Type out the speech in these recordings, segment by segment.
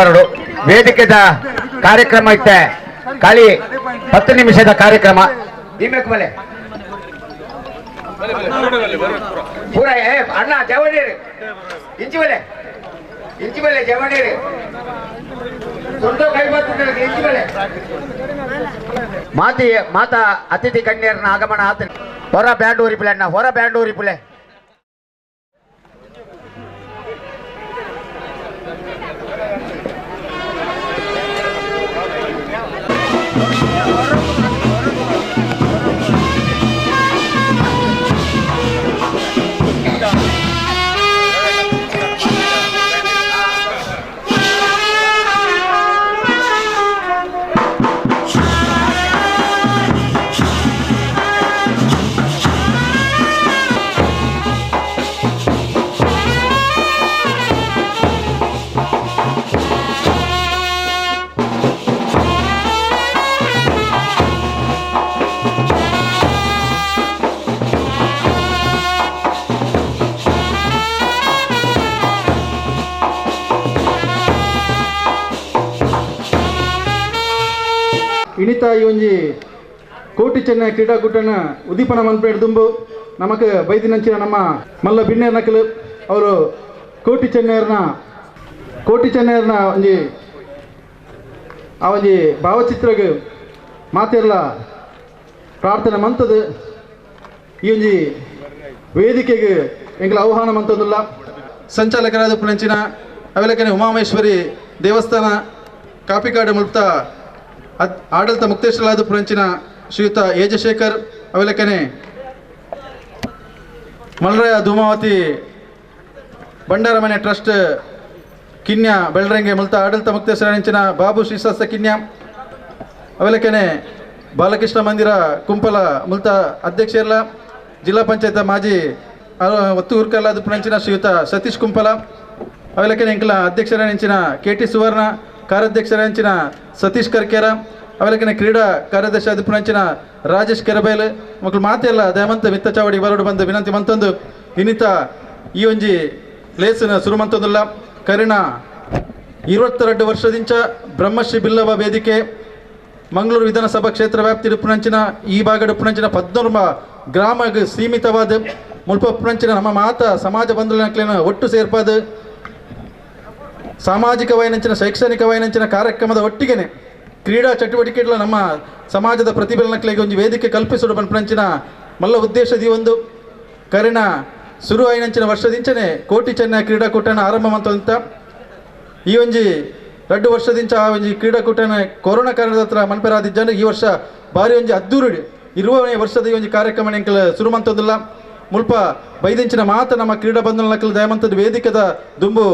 ಬರಡು ವೇದಿಕೆದ ಕಾರ್ಯಕ್ರಮ ಇತ್ತೆ ಖಾಲಿ 10 ನಿಮಿಷದ ಕಾರ್ಯಕ್ರಮ ದಿಮ್ಮೆಕ್ ಬಲೆ ಪೂರ ಅಣ್ಣ ಜವಣೀರು ಇಂಚಿ ಬಲೆ ಇಂಚಿ ಬಲೆ ಜವಣೀರು ದೊಡ್ಡ ಕೈ ಬರ್ತದೆ ಇಂಚಿ ಬಲೆ ಮಾತಿ ಮಾತಾ ಅತಿಥಿ ಗಣ್ಯರನ್ನ ಆಗಮನ ಆತ ಹೊರ ಬ್ಯಾಂಡ್ ಊರಿಪುಲೆ ಅಣ್ಣ ಹೊರ ಬ್ಯಾಂಡ್ ಊರಿಪುಲೆ ಇಣಿತ ಈ ಒಂಜಿ ಕೋಟಿ ಚೆನ್ನ ಕ್ರೀಡಾಕೂಟನ ಉದೀಪನ ಮನ್ಪೇಡ್ ದುಂಬು ನಮಕ್ ಬೈದಿನಂಚಿನ ನಮ್ಮ ಮಲ್ಲ ಬಿನ್ನೇರ್ ನಕಲು ಅವರು ಕೋಟಿ ಚೆನ್ನೇರ್ನ ಒಂಜಿ ಆ ಒಂಜಿ ಭಾವಚಿತ್ರಗ್ ಮಾತೆರ್ಲ ಪ್ರಾರ್ಥನೆ ಮಂತದು ಈ ಒಂಜಿ ವೇದಿಕೆಗೆ ಎಂಕಲ ಆಹ್ವಾನ ಮಂತದುಲ್ಲ. ಸಂಚಾಲಕರಾದ ಪುಣಂಚಿನ ಅವೆಲಕನೆ ಉಮಾಮಹೇಶ್ವರಿ ದೇವಸ್ಥಾನ ಕಾಪಿಕಾಡು ಮುಲ್ತ ಆಡಳಿತ ಮುಕ್ತೇಶ್ವರಾದ ಪುರಂಚಿನ ಶ್ರೀಯುತ ಏಜಶೇಖರ್ ಅವೆಲಕನೆ ಮಲ್ರಾಯ ಧೂಮಾವತಿ ಬಂಡಾರಮನೆ ಟ್ರಸ್ಟ್ ಕಿನ್ಯಾ ಬೆಳರಂಗೆ ಮುಲ್ತ ಆಡಳಿತ ಮುಕ್ತೇಶ್ವರಂಚಿನ ಬಾಬು ಶ್ರೀಶಾಸ್ತ ಕಿನ್ಯಾ ಅವೆಲಕನೆ ಬಾಲಕೃಷ್ಣ ಮಂದಿರ ಕುಂಪಲ ಮುಲ್ತ ಅಧ್ಯಕ್ಷರ್ಲ ಜಿಲ್ಲಾ ಪಂಚಾಯತ್ ಮಾಜಿ ಒತ್ತು ಉರ್ಕಲ್ಲಾದ ಪುರಂಚಿನ ಶ್ರೀಯುತ ಸತೀಶ್ ಕುಂಪಲ ಅವೆಲಕನೆ ಎಂಕಲ ಅಧ್ಯಕ್ಷರಂಚಿನ ಕೆ ಟಿ ಸುವರ್ಣ ಕಾರ್ಯಾಧ್ಯಕ್ಷರಂಚಿನ ಸತೀಶ್ ಕರ್ಕೇರ ಅವೆಲಕನೆ ಕ್ರೀಡಾ ಕಾರ್ಯದರ್ಶಿ ಅಧಿಪುರಂಚಿನ ರಾಜೇಶ್ ಕೆರಬೈಲ್ ಮಕ್ಕಳು ಮಾತೆಲ್ಲ ದಯಮಂತ ಮಿತ್ತ ಚಾವಡಿ ಬರೋಡು ಬಂದು ವಿನಂತಿ ಮಂತೊಂದು ಇನ್ನಿತ ಈ ಒಂಜಿ ಲೇಸಿನ ಸುರು ಮಂತೊಂದುಲ್ಲ. ಕರಿಣ 22 ವರ್ಷದಿಂಚ ಬ್ರಹ್ಮಶ್ರೀ ಬಿಲ್ಲವ ವೇದಿಕೆ ಮಂಗಳೂರು ವಿಧಾನಸಭಾ ಕ್ಷೇತ್ರ ವ್ಯಾಪ್ತಿ ಪುಣಂಚಿನ ಈ ಭಾಗದ ಪುಣಂಚಿನ 14 ಗ್ರಾಮ ಸೀಮಿತವಾದ ಮುಲ್ಪ ಪುಣಂಚಿನ ನಮ್ಮ ಮಾತ ಸಮಾಜ ಬಂಧುಲನ ಒಟ್ಟು ಸೇರ್ಪಾದು ಸಾಮಾಜಿಕ ವೈನಂಚಿನ ಶೈಕ್ಷಣಿಕ ವೈನಂಚಿನ ಕಾರ್ಯಕ್ರಮದ ಒಟ್ಟಿಗೆನೆ ಕ್ರೀಡಾ ಚಟುವಟಿಕೆಗಳ ನಮ್ಮ ಸಮಾಜದ ಪ್ರತಿಫಲನಕ್ಲೆಗೆ ಒಂದು ವೇದಿಕೆ ಕಲ್ಪಿಸೋಡು ಪನ್ಪಂಚಿನ ಮಲ್ಲ ಉದ್ದೇಶದ ಈ ಒಂದು ಕರಿಣ ಸುರು ಐನಂಚಿನ ವರ್ಷದಿಂಚನೆ ಕೋಟಿ ಚೆನ್ನ ಕ್ರೀಡಾಕೂಟನ ಆರಂಭ ಮಂತ ಈ ಒಂಜಿ 2 ವರ್ಷದಿಂಚ ಆ ಒಂಜಿ ಕ್ರೀಡಾಕೂಟನ ಕೊರೋನಾ ಕಾರಣದ ಹತ್ರ ಮನ್ಪೆರಾದಿದ್ದಾನೆ. ಈ ವರ್ಷ ಭಾರಿ ಒಂಜಿ ಅದ್ದೂರಿ 20ನೇ ವರ್ಷದ ಈ ಒಂಜಿ ಕಾರ್ಯಕ್ರಮ ಎಂಕಲ್ ಸುರು ಮಂತದಿಲ್ಲ. ಮುಲ್ಪ ಬೈದಿಂಚಿನ ಮಾತ ನಮ್ಮ ಕ್ರೀಡಾ ಬಂಧುನಕಲ್ ದಯಮಂತದ ವೇದಿಕೆದ ದುಂಬು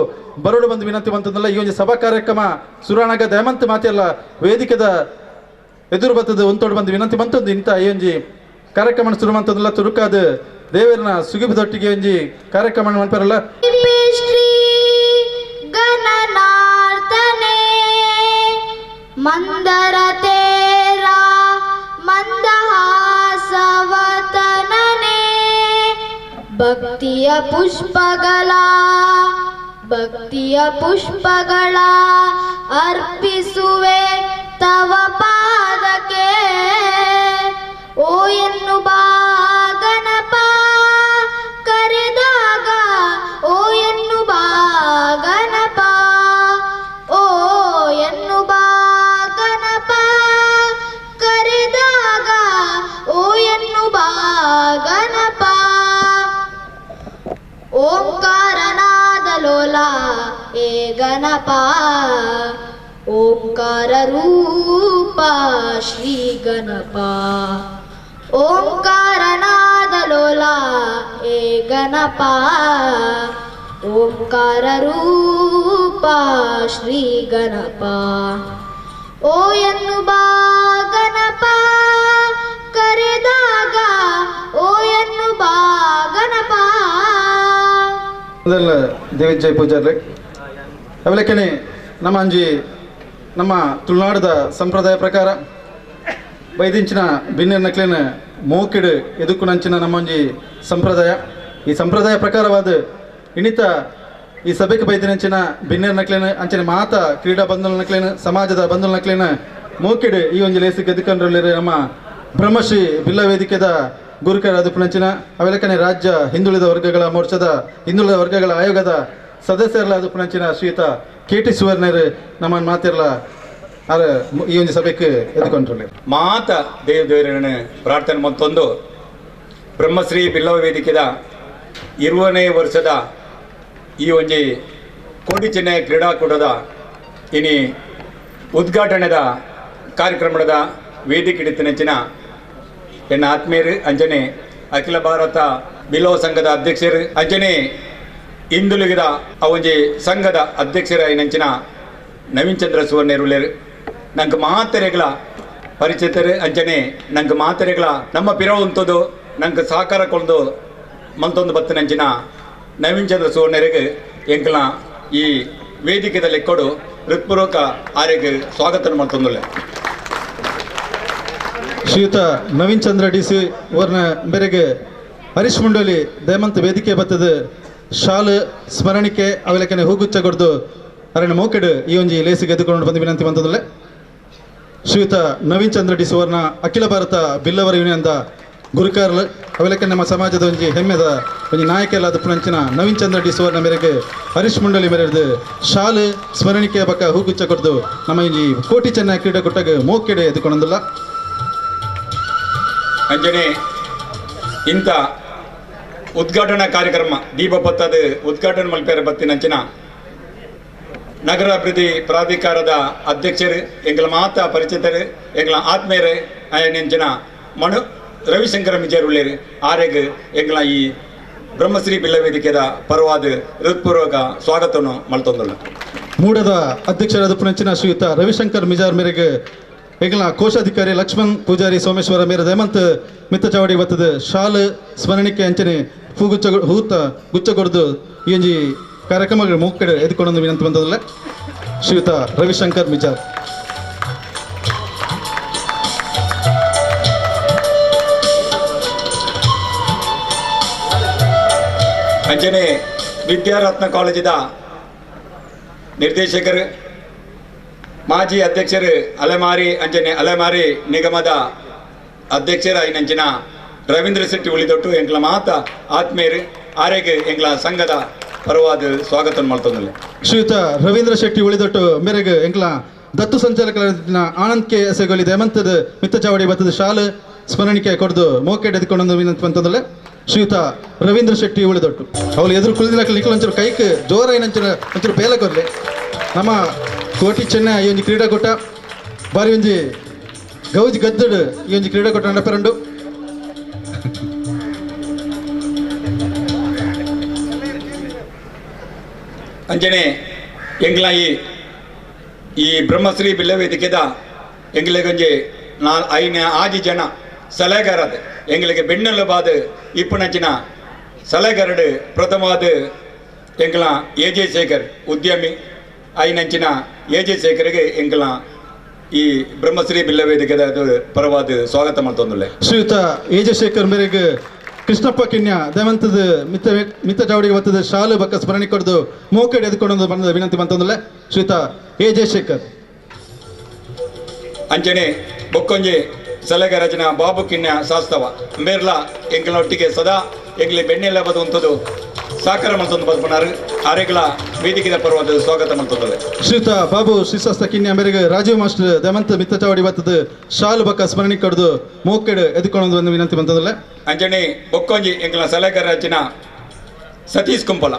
ಬರೋಡು ಬಂದು ವಿನಂತಿ ಮಂತದಲ್ಲ. ಈ ಒಂದು ಸಭಾ ಕಾರ್ಯಕ್ರಮ ಸುರಾಣಗ ದಯಮಂತ ಮಾತೆಲ್ಲ ವೇದಿಕೆದ ಎದುರು ಬತ್ತದ ಒಂತೋಡು ಬಂದು ವಿನಂತಿ ಮಂತದ್ದು ಇಂಥ ಈ ಒಂಜಿ ಕಾರ್ಯಕ್ರಮ ಸುರು ಮಂತದಲ್ಲ. ತುರುಕಾದ ದೇವರನ ಸುಗಿಬದೊಟ್ಟಿಗೆ ಒಂಜಿ ಕಾರ್ಯಕ್ರಮ ಮನ್ಪರಲ್ಲ. ಭಕ್ತಿಯ ಪುಷ್ಪಗಳ ಭಕ್ತಿಯ ಪುಷ್ಪಗಳ ಅರ್ಪಿಸುವೆ ತವ ಪಾದಕ್ಕೆ ಓ ಎನ್ನು ಬಾ ಗಣಪ ಕರೆದಾಗ ಓ ಎನ್ನು ಬಾ ಗಣಪ ಓ ಎನ್ನು ಬಾ ಗಣಪ ಕರೆದಾಗ ಓ ಎನ್ನು ಬಾ ಗಣಪ ಓಂಕಾರನಾದ ಲೋಲ ಏ ಗಣಪ ಓಂಕಾರ ರೂಪ ಶ್ರೀ ಗಣಪ ಓಂಕಾರನಾದ ಲೋಲ ಏ ಗಣಪ ಓಂಕಾರ ರೂಪ ಶ್ರೀ ಗಣಪ ಓ ಎನ್ನು ಬಾ ಗಣಪ ಕರೆದಾಗ ಓ ಎನ್ನು ಬಾ ಗಣಪ. ಮೊದಲ ದೇವಿಜಯ ಪೂಜಾರ್ಲೆ ಅವಲಕ್ಕನೆ ನಮ್ಮ ಅಂಜಿ ನಮ್ಮ ತುಳುನಾಡದ ಸಂಪ್ರದಾಯ ಪ್ರಕಾರ ಬೈದಿಂಚಿನ ಬಿನ್ನೆರ್ ನಕ್ಲೆನ ಮೋಕಿಡು ಎದುಕು ನಂಚಿನ ನಮ್ಮೊಂಜಿ ಸಂಪ್ರದಾಯ. ಈ ಸಂಪ್ರದಾಯ ಪ್ರಕಾರವಾದ ಇನ್ನಿತ ಈ ಸಭೆಗೆ ಬೈದಿನಂಚಿನ ಬಿನ್ನೆರ್ ನಕ್ಲೇನ ಅಂಚನೆ ಮಾತ ಕ್ರೀಡಾ ಬಂಧುಲ ನಕ್ಲೇನ ಸಮಾಜದ ಬಂಧುಲ ನಕ್ಲೇನ ಮೋಕೆಡ್ ಈ ಒಂಜಿ ಲೇಸಿ ಗೆದ್ದುಕೊಂಡ್ರಲ್ಲಿರ ನಮ್ಮ ಬ್ರಹ್ಮಶ್ರೀ ಬಿಲ್ಲ ವೇದಿಕೆದ ಗುರುಕರ ಅದುಪುನಂಚಿನ ಅವೆಲಕನೆ ರಾಜ್ಯ ಹಿಂದುಳಿದ ವರ್ಗಗಳ ಮೋರ್ಚಾದ ಹಿಂದುಳಿದ ವರ್ಗಗಳ ಆಯೋಗದ ಸದಸ್ಯರಲ್ಲ ಅದುಪುನಂಚಿನ ಶ್ರೀಯುತ ಕೆ ಟಿ ಸುವರ್ಣರು ನಮ್ಮ ಮಾತಿರಲ ಅರ ಈ ಒಂದು ಸಭೆಗೆ ಎದ್ದುಕೊಂಡ್ರಲ್ಲಿ ಮಾತ ದೇವ ದೇವರನ್ನು ಪ್ರಾರ್ಥನೆ ಮತ್ತೊಂದು ಬ್ರಹ್ಮಶ್ರೀ ಬಿಲ್ಲವ ವೇದಿಕೆದ 20ನೇ ವರ್ಷದ ಈ ಒಂಜಿ ಕೋಟಿ ಚೆನ್ನೈ ಕ್ರೀಡಾಕೂಟದ ಇನಿ ಉದ್ಘಾಟನೆದ ಕಾರ್ಯಕ್ರಮದ ವೇದಿಕೆ ಹಿಡಿತನೆಂಚಿನ ಎನ್ನ ಆತ್ಮೀಯರು ಅಂಜನೆ ಅಖಿಲ ಭಾರತ ಬಿಲ್ಲವ ಸಂಘದ ಅಧ್ಯಕ್ಷರು ಅಂಜನೆ ಹಿಂದುಳಿದ ಆ ಒಂಜಿ ಸಂಘದ ಅಧ್ಯಕ್ಷರ ಐನಂಚಿನ ನವೀನ್ ಚಂದ್ರ ಸುವರ್ಣರುಳ್ಳೇರು ನಂಗೆ ಮಾತೆರೆಗಳ ಪರಿಚಿತರು ಅಂಜನೆ ನಂಗೆ ಮಾತೆರೆಗಳ ನಮ್ಮ ಪಿರವಂಥದ್ದು ನಂಗೆ ಸಹಕಾರ ಕೊಂಡು ಮಂತೊಂದು ಬತ್ತಿನಂಚಿನ ನವೀನ್ ಚಂದ್ರ ಸುವರ್ಣರಿಗೆ ಎಂಕಲ ಈ ವೇದಿಕೆದಲ್ಲಿ ಕೊಡು ಹೃತ್ಪೂರ್ವಕ ಆರೆಗೆ ಸ್ವಾಗತ ಮಾಡ್ತಂದುಳ್ಳೆ. ಶ್ರೀಯುತ ನವೀನ್ ಚಂದ್ರ ಡಿ ಸಿ ಅವರನ್ನ ಮೇರೆಗೆ ಹರೀಶ್ ಮುಂಡೋಲಿ ದಯಮಂತ ವೇದಿಕೆ ಬತ್ತದ ಶಾಲು ಸ್ಮರಣಿಕೆ ಅವೆಲಕನೆ ಹೂಗುಚ್ಚ ಕೊಡ್ದು ಅರಣ್ಯ ಮೋಕೆಡ್ ಈ ಒಂಜಿ ಲೇಸಿಗೆ ಎದ್ದುಕೊಂಡು ಬಂದು ವಿನಂತಿ ಬಂತದಲ್ಲೇ. ಶ್ರೀಯುತ ನವೀನ್ ಚಂದ್ರ ಡಿ ಸುವರ್ಣ ಅಖಿಲ ಭಾರತ ಬಿಲ್ಲವರ ಯೂನಿಯನ್ದ ಗುರುಕಾರ್ಲ್ ಅವೆಲಕ್ಕೆ ನಮ್ಮ ಸಮಾಜದ ಒಂಜಿ ಹೆಮ್ಮೆದ ಒಂಜಿ ನಾಯಕ ಪುನಂಚಿನ ನವೀನ್ ಚಂದ್ರ ಡಿ ಸುವರ್ಣ ಮೇರೆಗೆ ಹರೀಶ್ ಮುಂಡೋಲಿ ಮೇರೆದು ಶಾಲು ಸ್ಮರಣಿಕೆ ಬಕ್ಕ ಹೂಗುಚ್ಚ ಕೊಡ್ದು ನಮ್ಮ ಈ ಕೋಟಿ ಚೆನ್ನ ಕ್ರೀಡಾಕೂಟಕ್ಕೆ ಮೋಕೆಡೆ ಎದ್ದುಕೊಂಡಲ್ಲ. ಅಂಜನೆ ಇಂಥ ಉದ್ಘಾಟನಾ ಕಾರ್ಯಕ್ರಮ ದೀಪ ಪತ್ತದ ಉದ್ಘಾಟನೆ ಮಲ್ಪೇರ ಬತ್ತಿನಂಚಿನ ನಗರಾಭಿವೃದ್ಧಿ ಪ್ರಾಧಿಕಾರದ ಅಧ್ಯಕ್ಷರು ಎಂಗಳ ಮಾತಾ ಪರಿಚಿತರು ಎಂಗಳ ಆತ್ಮೀಯರು ಅಂಚಿನ ಮನು ರವಿಶಂಕರ ಮಿಜಾರ್ ಉಳ್ಳೇರು ಆರೆಗ್ ಎಂಗಳ ಈ ಬ್ರಹ್ಮಶ್ರೀ ಬಿಲ್ಲ ವೇದಿಕೆದ ಪರವಾದ ಹೃತ್ಪೂರ್ವಕ ಸ್ವಾಗತವನ್ನು ಮಲ್ತೊಂದುಳ್ಳ. ಮೂಡದ ಅಧ್ಯಕ್ಷರಾದ ಪುನಂಚಿನ ಶ್ರೀಯುತ ರವಿಶಂಕರ್ ಮಿಜಾರ್ ಮೇರೆಗೆ ಎಂಗಳ ಕೋಶಾಧಿಕಾರಿ ಲಕ್ಷ್ಮಣ್ ಪೂಜಾರಿ ಸೋಮೇಶ್ವರ ಮೇರೆ ಹೇಮಂತ್ ಮಿತ್ತಚಾವಡಿ ಬತ್ತದ ಶಾಲು ಸ್ಮರಣಿಕೆ ಅಂಚನೆ ಹೂಗುಚ್ಚ ಹೂತ ಗುಚ್ಚ ಕೊಡ್ದು ಈ ಒಂಜಿ ಕಾರ್ಯಕ್ರಮಗಳು ಮೂಕಡೆ ಎದ್ಕೊಂಡು ವಿನಂತಿ ಬಂದದಲ್ಲ ಶ್ರೀಯುತ ರವಿಶಂಕರ್ ಮಿಜಾರ್. ಅಂಚನೆ ವಿದ್ಯಾರತ್ನ ಕಾಲೇಜಿದ ನಿರ್ದೇಶಕರು ಮಾಜಿ ಅಧ್ಯಕ್ಷರು ಅಲೆಮಾರಿ ಅಂಚನೆ ಅಲೆಮಾರಿ ನಿಗಮದ ಅಧ್ಯಕ್ಷರ ಐನಂಚಿನ ರವೀಂದ್ರ ಶೆಟ್ಟಿ ಉಳಿದೊಟ್ಟು ಎಂಕ್ಲ ಮಾತ ಆತ್ಮೀಯರು ಆರೆಗೆ ಎಂಕ್ಲ ಸಂಘದ ಪರವಾದ ಸ್ವಾಗತ ಮಾಡ್ತಂದಿಲ್ಲ. ಶ್ರೀಯುತ ರವೀಂದ್ರ ಶೆಟ್ಟಿ ಉಳಿದೊಟ್ಟು ಮೇರೆಗೆ ಎಂಕ್ಲ ದತ್ತು ಸಂಚಾಲಕರ ಆನಂದ್ ಕೆ ಎಸೆಗೊಲಿ ಹೇಮಂತದ ಮಿತ್ತಚಾವಡಿ ಬತ್ತದ ಶಾಲು ಸ್ಮರಣಿಕೆ ಕೊಡ್ದು ಮೋಕೆಡ್ ಎದ್ಕೊಂಡು ವಿನಂತಿ ಬಂತಂದಲ್ಲ ಶ್ರೀಯುತ ರವೀಂದ್ರ ಶೆಟ್ಟಿ ಉಳಿದೊಟ್ಟು. ಅವಳು ಎದುರು ಕುಳಿದಿನ ನಿಕ್ಲು ಒಂಚೂರು ಕೈಕ್ ಜೋರಾಗಿ ಒಂಚೂರು ಒಂಚೂರು ಬೇಲೆ ಕೊರ್ಲಿ. ನಮ್ಮ ಕೋಟಿ ಚೆನ್ನ ಈ ಒಂಜಿ ಕ್ರೀಡಾಕೂಟ ಬಾರಿ ಒಂಜಿ ಗೌಜಿ ಗದ್ದಡು ಈ ಒಂಜಿ ಕ್ರೀಡಾಕೂಟ ನಡಪರಂಡು. ಅಂಜನೆ ಎಂಗ್ಲ ಈ ಬ್ರಹ್ಮಶ್ರೀ ಬಿಲ್ಲ ವೇದಿಕೆದ ಎಂಗ್ಲಿಗೊಂಜಿ ಐನ ಆಜಿ ಜನ ಸಲಹೆಗಾರದು ಎಂಗ್ಲಿಗೆ ಬೆನ್ನೆಲುಬಾದ ಇಪ್ಪುನಂಚಿನ ಸಲಹೆಗಾರಡು ಪ್ರಥಮವಾದ ಎಂಗ್ಲ ಎ ಜೆ ಶೇಖರ್ ಉದ್ಯಮಿ ಐನಂಚಿನ ಎ ಜೆ ಶೇಖರ್ಗೆ ಎಂಗ್ಲ ಈ ಬ್ರಹ್ಮಶ್ರೀ ಬಿಲ್ಲ ವೇದಿಕೆದ ಪರವಾದ ಸ್ವಾಗತ ಮಾಡ್ತಂದುಳ್ಳೆ. ಶ್ರೀಯುತ ಎ ಜೆ ಶೇಖರ್ ಮೇರೆಗೆ ಕೃಷ್ಣಪ್ಪ ಕಿಣ್ಯ ದೇವಂತದ ಮಿತ್ತ ಮಿತ್ತ ಚಾವಡಿಗೆ ಬತ್ತದ ಶಾಲು ಬಕ್ಕ ಸ್ಮರಣೆ ಕೊಡ್ದು ಮೋಕೆಡ್ ಎದ್ಕೊಂಡು ಬಂದ ವಿನಂತಿ ಬಂತಂದಲ್ಲ ಶ್ರೀಯುತ ಎ ಜೆ ಶೇಖರ್. ಅಂಚನೆ ಬೊಕ್ಕೊಂಜಿ ಸಲಹೆಗಾರಜನ ಬಾಬು ಕಿಣ್ಯ ಶಾಸ್ತವ ಮೇರ್ಲ ಎಂಗ್ಲೊಟ್ಟಿಗೆ ಸದಾ ಎಂಗ್ಲಿ ಬೆನ್ನೆಲ್ಲ ಬದುವಂಥದ್ದು ಸಾಕಾರ ಮಲ್ತೊಂದು ಬದುಪನಾರು ಆರೆಗಳ ವೇದಿಕೆದ ಪರವಾದ ಸ್ವಾಗತ ಮಾಡ್ತಂದಲ್ಲ. ಶ್ರೀಯುತ ಬಾಬು ಶ್ರೀಶಾಸ್ತ ಕಿಣ್ಯ ಮೇರೆಗೆ ರಾಜೀವ್ ಮಾಸ್ಟರ್ ದೇವಂತ ಮಿತ್ತ ಚಾವಡಿ ಬತ್ತದ ಶಾಲು ಬಕ್ಕ ಸ್ಮರಣೆ ಕೊಡ್ದು ಮೋಕೆಡ್ ಎದ್ಕೊಂಡು ಬಂದ ವಿನಂತಿ ಬಂತಂದಲ್ಲ. ಅಂಚನೆ ಬೊಕ್ಕೊಂಜಿ ಎಂಗ್ಲ ಸಲಹೆಗಾರಜಿನ ಸತೀಶ್ ಕುಂಪಲ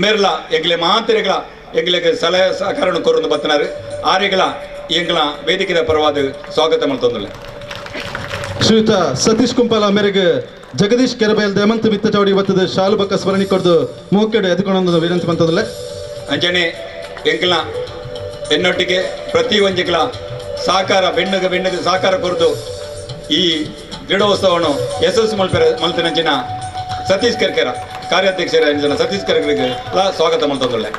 ಮೇರ್ಲ ಎಂಗ್ಲೆ ಮಾತೆರೆಗಳ ಎಂಗ್ಲಿಗೆ ಸಲಹೆ ಸಹಕಾರವನ್ನು ಕೋರೊಂದು ಬತ್ತನಾರು ಆರೆಗಳ ಎಂಗ್ಲ ವೇದಿಕೆದ ಪರವಾದ ಸ್ವಾಗತ ಮಾಡ್ತಂದಲ್ಲ. ಶ್ರೀಯುತ ಸತೀಶ್ ಕುಂಪಾಲ ಮೇರೆಗೆ ಜಗದೀಶ್ ಕೆರಬೈಲ್ ದೇಮಂತ ಮಿತ್ತ ಚಾವಡಿ ಬತ್ತದ ಶಾಲು ಬಕ್ಕ ಸ್ಮರಣೆ ಕೊಡ್ದು ಮೋಕೆಡ್ ಎದ್ಕೊಂಡು ವಿನಂತಿ ಬಂತಂದಲ್ಲ. ಅಂಚನೆ ಎಂಕ್ಲ ಎನ್ನೊಟ್ಟಿಗೆ ಪ್ರತಿ ಒಂಜಿಗಳ ಸಹಕಾರ ಬೆಣ್ಣಗೆ ಬೆಣ್ಣಗೆ ಸಹಕಾರ ಕೊರದು ಈ ಕ್ರೀಡೋತ್ಸವವನ್ನು ಯಶಸ್ಸು ಮಲ್ತಿನಂಚಿನ ಸತೀಶ್ ಕರ್ಕೆರ ಕಾರ್ಯಾಧ್ಯಕ್ಷರ ಸತೀಶ್ ಕರ್ಕೆರೆಗೆ ಸ್ವಾಗತ ಮಾಡ್ತಂದೊಳ್ಳೆ.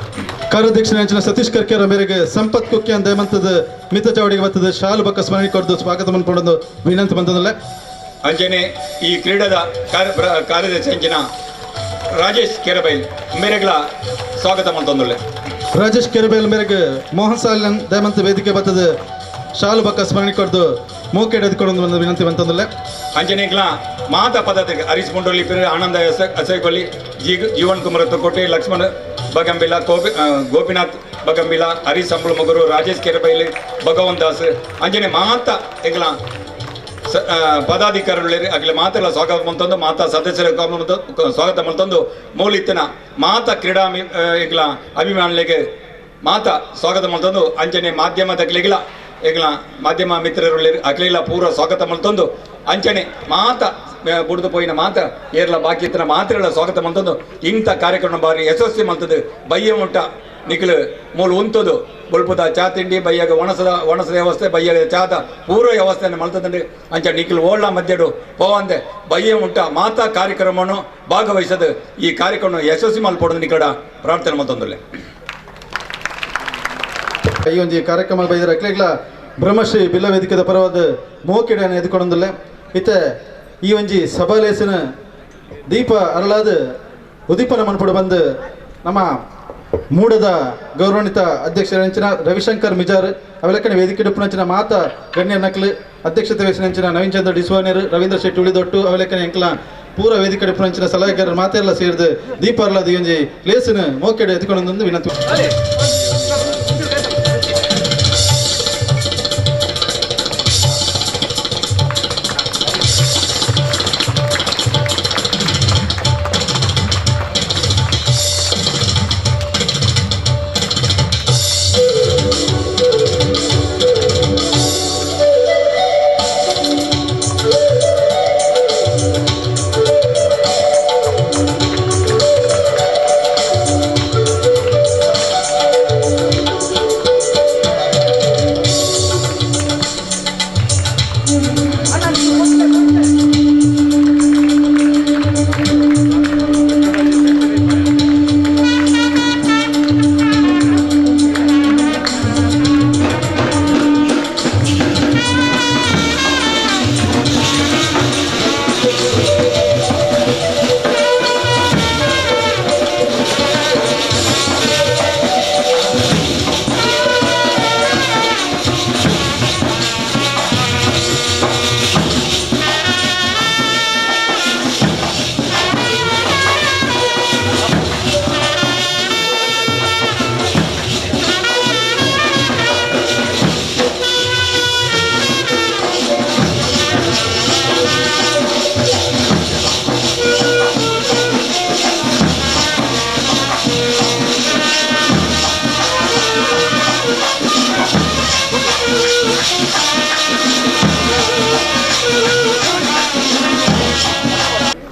ಕಾರ್ಯಾಧ್ಯಕ್ಷರ ಸತೀಶ್ ಕರ್ಕೆರ ಮೇರೆಗೆ ಸಂಪತ್ ಕುಕ್ಯಾನ್ ದೇಮಂತದ ಮಿತ್ತ ಚಾವಡಿಗೆ ಬತ್ತದ ಶಾಲು ಬಕ್ಕ ಸ್ಮರಣೆ ಕೊಡ್ದು ಸ್ವಾಗತ ಮಾಡ್ಕೊಂಡು ವಿನಂತಿ ಬಂತಂದಲ್ಲ. ಅಂಚನೆ ಈ ಕ್ರೀಡಾದ ಕಾರ್ಯದರ್ಶಿ ಅಂಚಿನ Rajesh Kerebail ಮೇರೆಗಳ ಸ್ವಾಗತ ಮಂತೊಂದುಲ್ಲೆ. ರಾಜೇಶ್ ಕೆರೆಬೈಲ್ ಮೇರೆಗೆ ಮೋಹನ್ ಸಾಲಿನ್ ದಯಮಂತ ವೇದಿಕೆ ಬತ್ತದ ಶಾಲು ಬಕ್ಕ ಸ್ಮರಣೆ ಕೊಡ್ದು ಮೂಕೆ ಎದ್ಕೊಂಡು ಒಂದು ವಿನಂತಿ ಬಂತಂದಲ್ಲೇ. ಅಂಜನೇಗ್ಲ ಮಾತ ಪದ್ಧತಿ ಹರೀಶ್ ಮುಂಡೋಲಿ ಪಿರು ಆನಂದ ಅಸೈಕೊಲ್ಲಿ ಜೀವನ್ ಕುಮಾರ್ ತುಕೋಟೆ ಲಕ್ಷ್ಮಣ್ ಬಗಂಬಿಲ ಗೋಪಿನಾಥ್ ಬಗಂಬಿಲ ಹರೀಶ್ ಸಂಬಳ ಮಗುರು ರಾಜೇಶ್ ಕೆರೆಬೈಲ್ ಭಗವಂತ ದಾಸ್ ಅಂಜನೆ ಮಾತ ಎಂಗ್ಲ ಪದಾಧಿಕಾರಿಗಳು ಅಗಲ ಮಾತೆಲ್ಲ ಸ್ವಾಗತ ಮಂತಂದು ಮಾತಾ ಸದಸ್ಯರ ಸ್ವಾಗತ ಮಂತಂದು ಮೂಲಿತ್ತನ ಮಾತಾ ಕ್ರೀಡಾ ಎಂಗ್ಲ ಅಭಿಮಾನಿಗಳಿಗೆ ಮಾತಾ ಸ್ವಾಗತ ಮಂತಂದು ಅಂಜನೆ ಮಾಧ್ಯಮದಗ್ಲಿಗಿಲ್ಲ ಎಂಗ್ಲ ಮಾಧ್ಯಮ ಮಿತ್ರರು ಅಗ್ಲಿಲ್ಲ ಪೂರ್ವ ಸ್ವಾಗತ ಮಂತಂದು ಅಂಚನೆ ಮಾತ ಬುಡ್ದು ಪೋಯಿನ ಮಾತ ಏರ್ಲ ಬಾಕಿ ಇತ್ತನ ಮಾತ್ರೆಗಳ ಸ್ವಾಗತ ಮಂತಂದು ಇಂಥ ಕಾರ್ಯಕ್ರಮ ಬಾರಿ ಯಶಸ್ವಿ ಮಂತದ್ದು ಬಯ್ಯ ಮುಟ್ಟ ನಿಖಲು ಮೂಲ ಉಂತದು ಬೊಲ್ಪುದ ಚಾ ತಿಂಡಿ ಬಯ್ಯಾಗ ಒಣಸದ ಒಣಸದ ವ್ಯವಸ್ಥೆ ಬಯ್ಯಾಗ ಚಾದ ಪೂರ್ವ ವ್ಯವಸ್ಥೆಯನ್ನು ಮಲ್ತದಂಡಿ ಅಂಚ ನಿಖಲು ಓಳ್ಳ ಮಧ್ಯಡು ಪೋವಂದೆ ಬಯ್ಯ ಮುಟ್ಟ ಮಾತಾ ಕಾರ್ಯಕ್ರಮವನ್ನು ಭಾಗವಹಿಸದು ಈ ಕಾರ್ಯಕ್ರಮ ಯಶಸ್ವಿ ಮಲ್ಪೊಡದು ನಿಕಡ ಪ್ರಾರ್ಥನೆ ಮತ್ತೊಂದಲ್ಲೇ. ಈ ಒಂದು ಕಾರ್ಯಕ್ರಮ ಬೈದರ ಅಕ್ಲೆಗ್ಲ ಬ್ರಹ್ಮಶ್ರೀ ಬಿಲ್ಲ ವೇದಿಕೆದ ಪರವಾದ ಮೋಕೆಡೆಯನ್ನು ಎದ್ಕೊಂಡೊಂದಲ್ಲೇ. ಇತ್ತೆ ಈ ಒಂಜಿ ಸಭಾಲೇಸಿನ ದೀಪ ಅರಳಾದ ಉದೀಪನ ಮನ್ಪುಡು ಬಂದು ನಮ್ಮ ಮೂಡದ ಗೌರವಾನ್ವಿತ ಅಧ್ಯಕ್ಷರಂಚಿನ ರವಿಶಂಕರ್ ಮಿಜಾರ್ ಅವೆಲಕ್ಕನೆ ವೇದಿಕೆ ಡುಪ್ಪುನಂಚಿನ ಮಾತಾ ಗಣ್ಯ ನಕ್ಲು ಅಧ್ಯಕ್ಷತೆ ವಹಿಸಿನಂಚಿನ ನವೀನ್ ಚಂದ್ರ ಡಿಸ್ವಾನಿಯರ್ ರವೀಂದ್ರ ಶೆಟ್ಟಿ ಉಳಿದೊಟ್ಟು ಅವೆಲಕ್ಕನೆ ಎಂಕ್ಲ ಪೂರ ವೇದಿಕೆ ಡುಪ್ಪುನಂಚಿನ ಸಲಹೆಗಾರರು ಮಾತೆಲ್ಲ ಸೇರಿದು ದೀಪ ಅರಳಾದ ಈ ಒಂಜಿ ಲೇಸಿನ ಮೋಕೆಡೆ ಎತ್ಕೊಂಡೊಂದು ವಿನಂತಿ.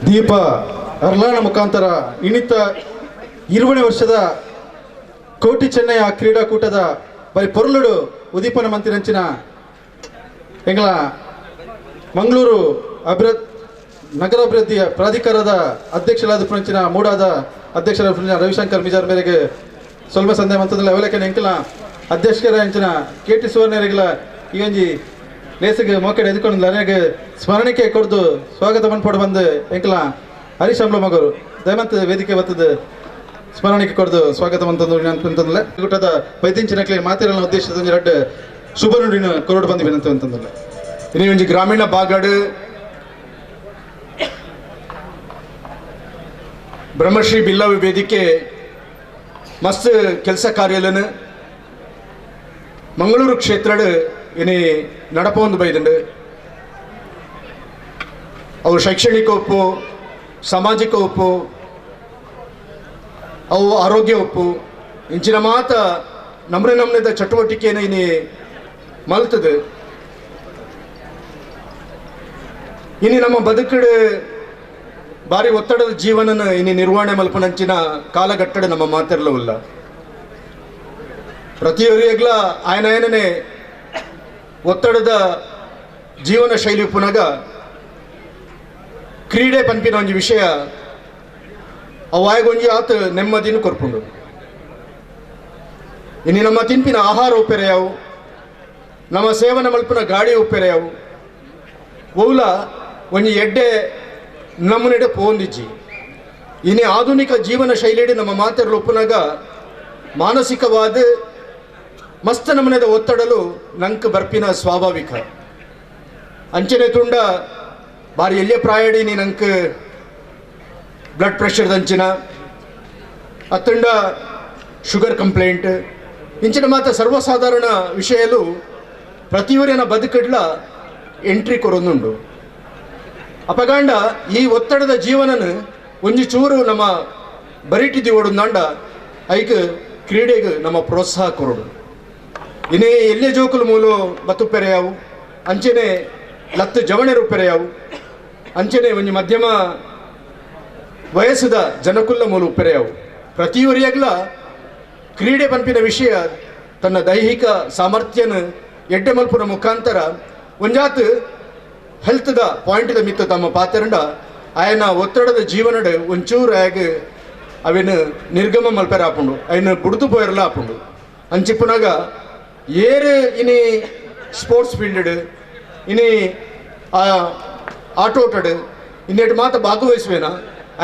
ದೀಪ ಅರ್ಲಾಣ ಮುಖಾಂತರ ಇನ್ನಿತ 20ನೇ ವರ್ಷದ ಕೋಟಿ ಚೆನ್ನಯ ಕ್ರೀಡಾಕೂಟದ ಬರಿ ಪೊರ್ಲುಡು ಉದೀಪನ ಮಂತಿನಂಚಿನ ಎಂಗಳ ಮಂಗಳೂರು ನಗರಾಭಿವೃದ್ಧಿಯ ಪ್ರಾಧಿಕಾರದ ಅಧ್ಯಕ್ಷರಾದ ಪುರಂಚಿನ ಮೂಡಾದ ಅಧ್ಯಕ್ಷರಾದ ರವಿಶಂಕರ್ ಮಿಜಾರ್ ಮೇರೆಗೆ ಸ್ವಲ್ಪ ಸಂದೇಹ ಮಂತದಲ್ಲಿ ಅವಲಕ್ಕನ ಎಂಕಲ ಅಧ್ಯಕ್ಷರ ಅಂಚಿನ ಕೆ ಟಿ ಸುವರ್ಣರಿಗಳ ಈ ಒಂಜಿ ಲೇಸಿಗೆ ಮೋಕೆಡೆ ಎದ್ಕೊಂಡು ನನಗೆ ಸ್ಮರಣಿಕೆ ಕೊಡ್ದು ಸ್ವಾಗತ ಮನ್ಪೋಡು ಬಂದು ಎಂಕಲ ಹರೀಶ್ ಅಂಬ್ಲ ಮಗರು ದಯಮಂತ ವೇದಿಕೆ ಬತ್ತದ ಸ್ಮರಣಿಕೆ ಕೊಡ್ದು ಸ್ವಾಗತ ಮಂತಂದು ಅಂತಂದಲ್ಲ ಗುಟ್ಟದ ವೈದ್ಯಂಚಿನಕ್ಲೆ ಮಾತಿರಲ್ಲ ಉದ್ದೇಶದ ರಡ್ಡು ಶುಭ ನುಡಿನ ಕೊರಡು ಬಂದು ವಿನಂತಿ ಅಂತಂದಲ್ಲ. ಇನ್ನು ಒಂಜಿ ಗ್ರಾಮೀಣ ಭಾಗಡು ಬ್ರಹ್ಮಶ್ರೀ ಬಿಲ್ಲವ ವೇದಿಕೆ ಮಸ್ತ್ ಕೆಲಸ ಕಾರ್ಯಲನು ಮಂಗಳೂರು ಕ್ಷೇತ್ರಡು ಇನಿ ನಡಪೊಂದು ಬೈದುಂಡು. ಅವು ಶೈಕ್ಷಣಿಕ ಒಪ್ಪು, ಸಾಮಾಜಿಕ ಒಪ್ಪು, ಅವು ಆರೋಗ್ಯ ಒಪ್ಪು ಇಂಚಿನ ಮಾತ ನಮ್ರೆ ನಮ್ನೆದ ಚಟುವಟಿಕೆಯನ್ನು ಇನಿ ಮಲ್ತದೆ. ಇನಿ ನಮ್ಮ ಬದುಕಡು ಭಾರಿ ಒತ್ತಡದ ಜೀವನನ ಇನಿ ನಿರ್ವಹಣೆ ಮಲ್ಪನಂಚಿನ ಕಾಲಘಟ್ಟಡ ನಮ್ಮ ಮಾತಿರಲವಲ್ಲ. ಪ್ರತಿಯೊರಿಯಗ್ಲ ಆಯನಯನನೇ ಒತ್ತಡದ ಜೀವನ ಶೈಲಿ ಪುನಗ ಕ್ರೀಡೆ ಪನ್ಪಿನ ಒಂಜಿ ವಿಷಯ ಅವಾಯಗೊಂಜಿ ಆತ ನೆಮ್ಮದಿನ ಕೊರ್ಪುಂಡು. ಇನ್ನು ನಮ್ಮ ತಿನ್ಪಿನ ಆಹಾರ ಉಪ್ಪೆರೆಯಾವು, ನಮ್ಮ ಸೇವನೆ ಮಲ್ಪಿನ ಗಾಡಿ ಉಪ್ಪೆರೆಯಾವು, ಓಲ ಒಂಜಿ ಎಡ್ಡೆ ನಮ್ಮನೆಡೆ ಪೋಂದಿಜ್ಜಿ. ಇನಿ ಆಧುನಿಕ ಜೀವನ ಶೈಲಿಡಿ ನಮ್ಮ ಮಾತೆರಲು ಉಪ್ಪುನಾಗ ಮಾನಸಿಕವಾದ ಮಸ್ತ್ ನಮನದ ಒತ್ತಡಲು ನಂಕ್ ಬರ್ಪಿನ ಸ್ವಾಭಾವಿಕ. ಅಂಚನೆ ತುಂಡ ಬಾರಿ ಎಲ್ಲಿಯ ಪ್ರಾಯಡಿ ನೀ ನಂಕ್ ಬ್ಲಡ್ ಪ್ರೆಷರ್ ದಂಚಿನ ಅತ್ತಂಡ ಶುಗರ್ ಕಂಪ್ಲೇಂಟ್ ಇಂಚಿನ ಮಾತ್ರ ಸರ್ವಸಾಧಾರಣ ವಿಷಯಲು ಪ್ರತಿಯೊರಿನ ಬದುಕಡ್ಲ ಎಂಟ್ರಿ ಕೊರೊಂದುಂಡು. ಅಪಗಾಂಡ ಈ ಒತ್ತಡದ ಜೀವನನ ಒಂಜಿ ಚೂರು ನಮ್ಮ ಬರಿಟಿದಿ ಓಡುಂದಾಂಡ ಐಕ್ ಕ್ರೀಡೆಗೆ ನಮ್ಮ ಪ್ರೋತ್ಸಾಹ ಕೊರಡು. ಇನ್ನೇ ಎಲ್ಲೇ ಜೋಕುಲು ಮೂಲು ಬತ್ತುಪ್ಪೆರೆಯಾವು, ಅಂಚೆನೆ ಲತ್ತು ಜವಣೆರುಪ್ಪೆರೆಯಾವು, ಅಂಚೆನೆ ಒಂಜಿ ಮಧ್ಯಮ ವಯಸ್ಸುದ ಜನಕುಲ್ಲ ಮೂಲು ಉಪ್ಪೆರೆಯಾವು. ಪ್ರತಿಯೊರಿಯಾಗ್ಲ ಕ್ರೀಡೆ ಪನ್ಪಿನ ವಿಷಯ ತನ್ನ ದೈಹಿಕ ಸಾಮರ್ಥ್ಯನ ಎಡ್ಡೆ ಮಲ್ಪುನ ಮುಖಾಂತರ ಒಂಜಾತ್ ಹೆಲ್ತ್ದ ಪಾಯಿಂಟ್ದ ಮಿತ್ತ ತಮ್ಮ ಪಾತೆರಂಡ ಆಯನ ಒತ್ತಡದ ಜೀವನಡ್ ಒಂಚೂರು ಆಗ ಅವಿನ ನಿರ್ಗಮ ಮಲ್ಪೆರ ಆಪುಂಡು, ಅಯ್ನ ಬುಡ್ದು ಪೋಯರ್ಲ ಆಪುಂಡು. ಅಂಚಿಪ್ಪುನಾಗ ಏರು ಇನಿ ಸ್ಪೋರ್ಟ್ಸ್ ಫೀಲ್ಡ್ ಇನಿ ಆಟೋಟಡ್ ಇನ್ನೆಟ್ಟು ಮಾತ ಭಾಗವಹಿಸುವೇನ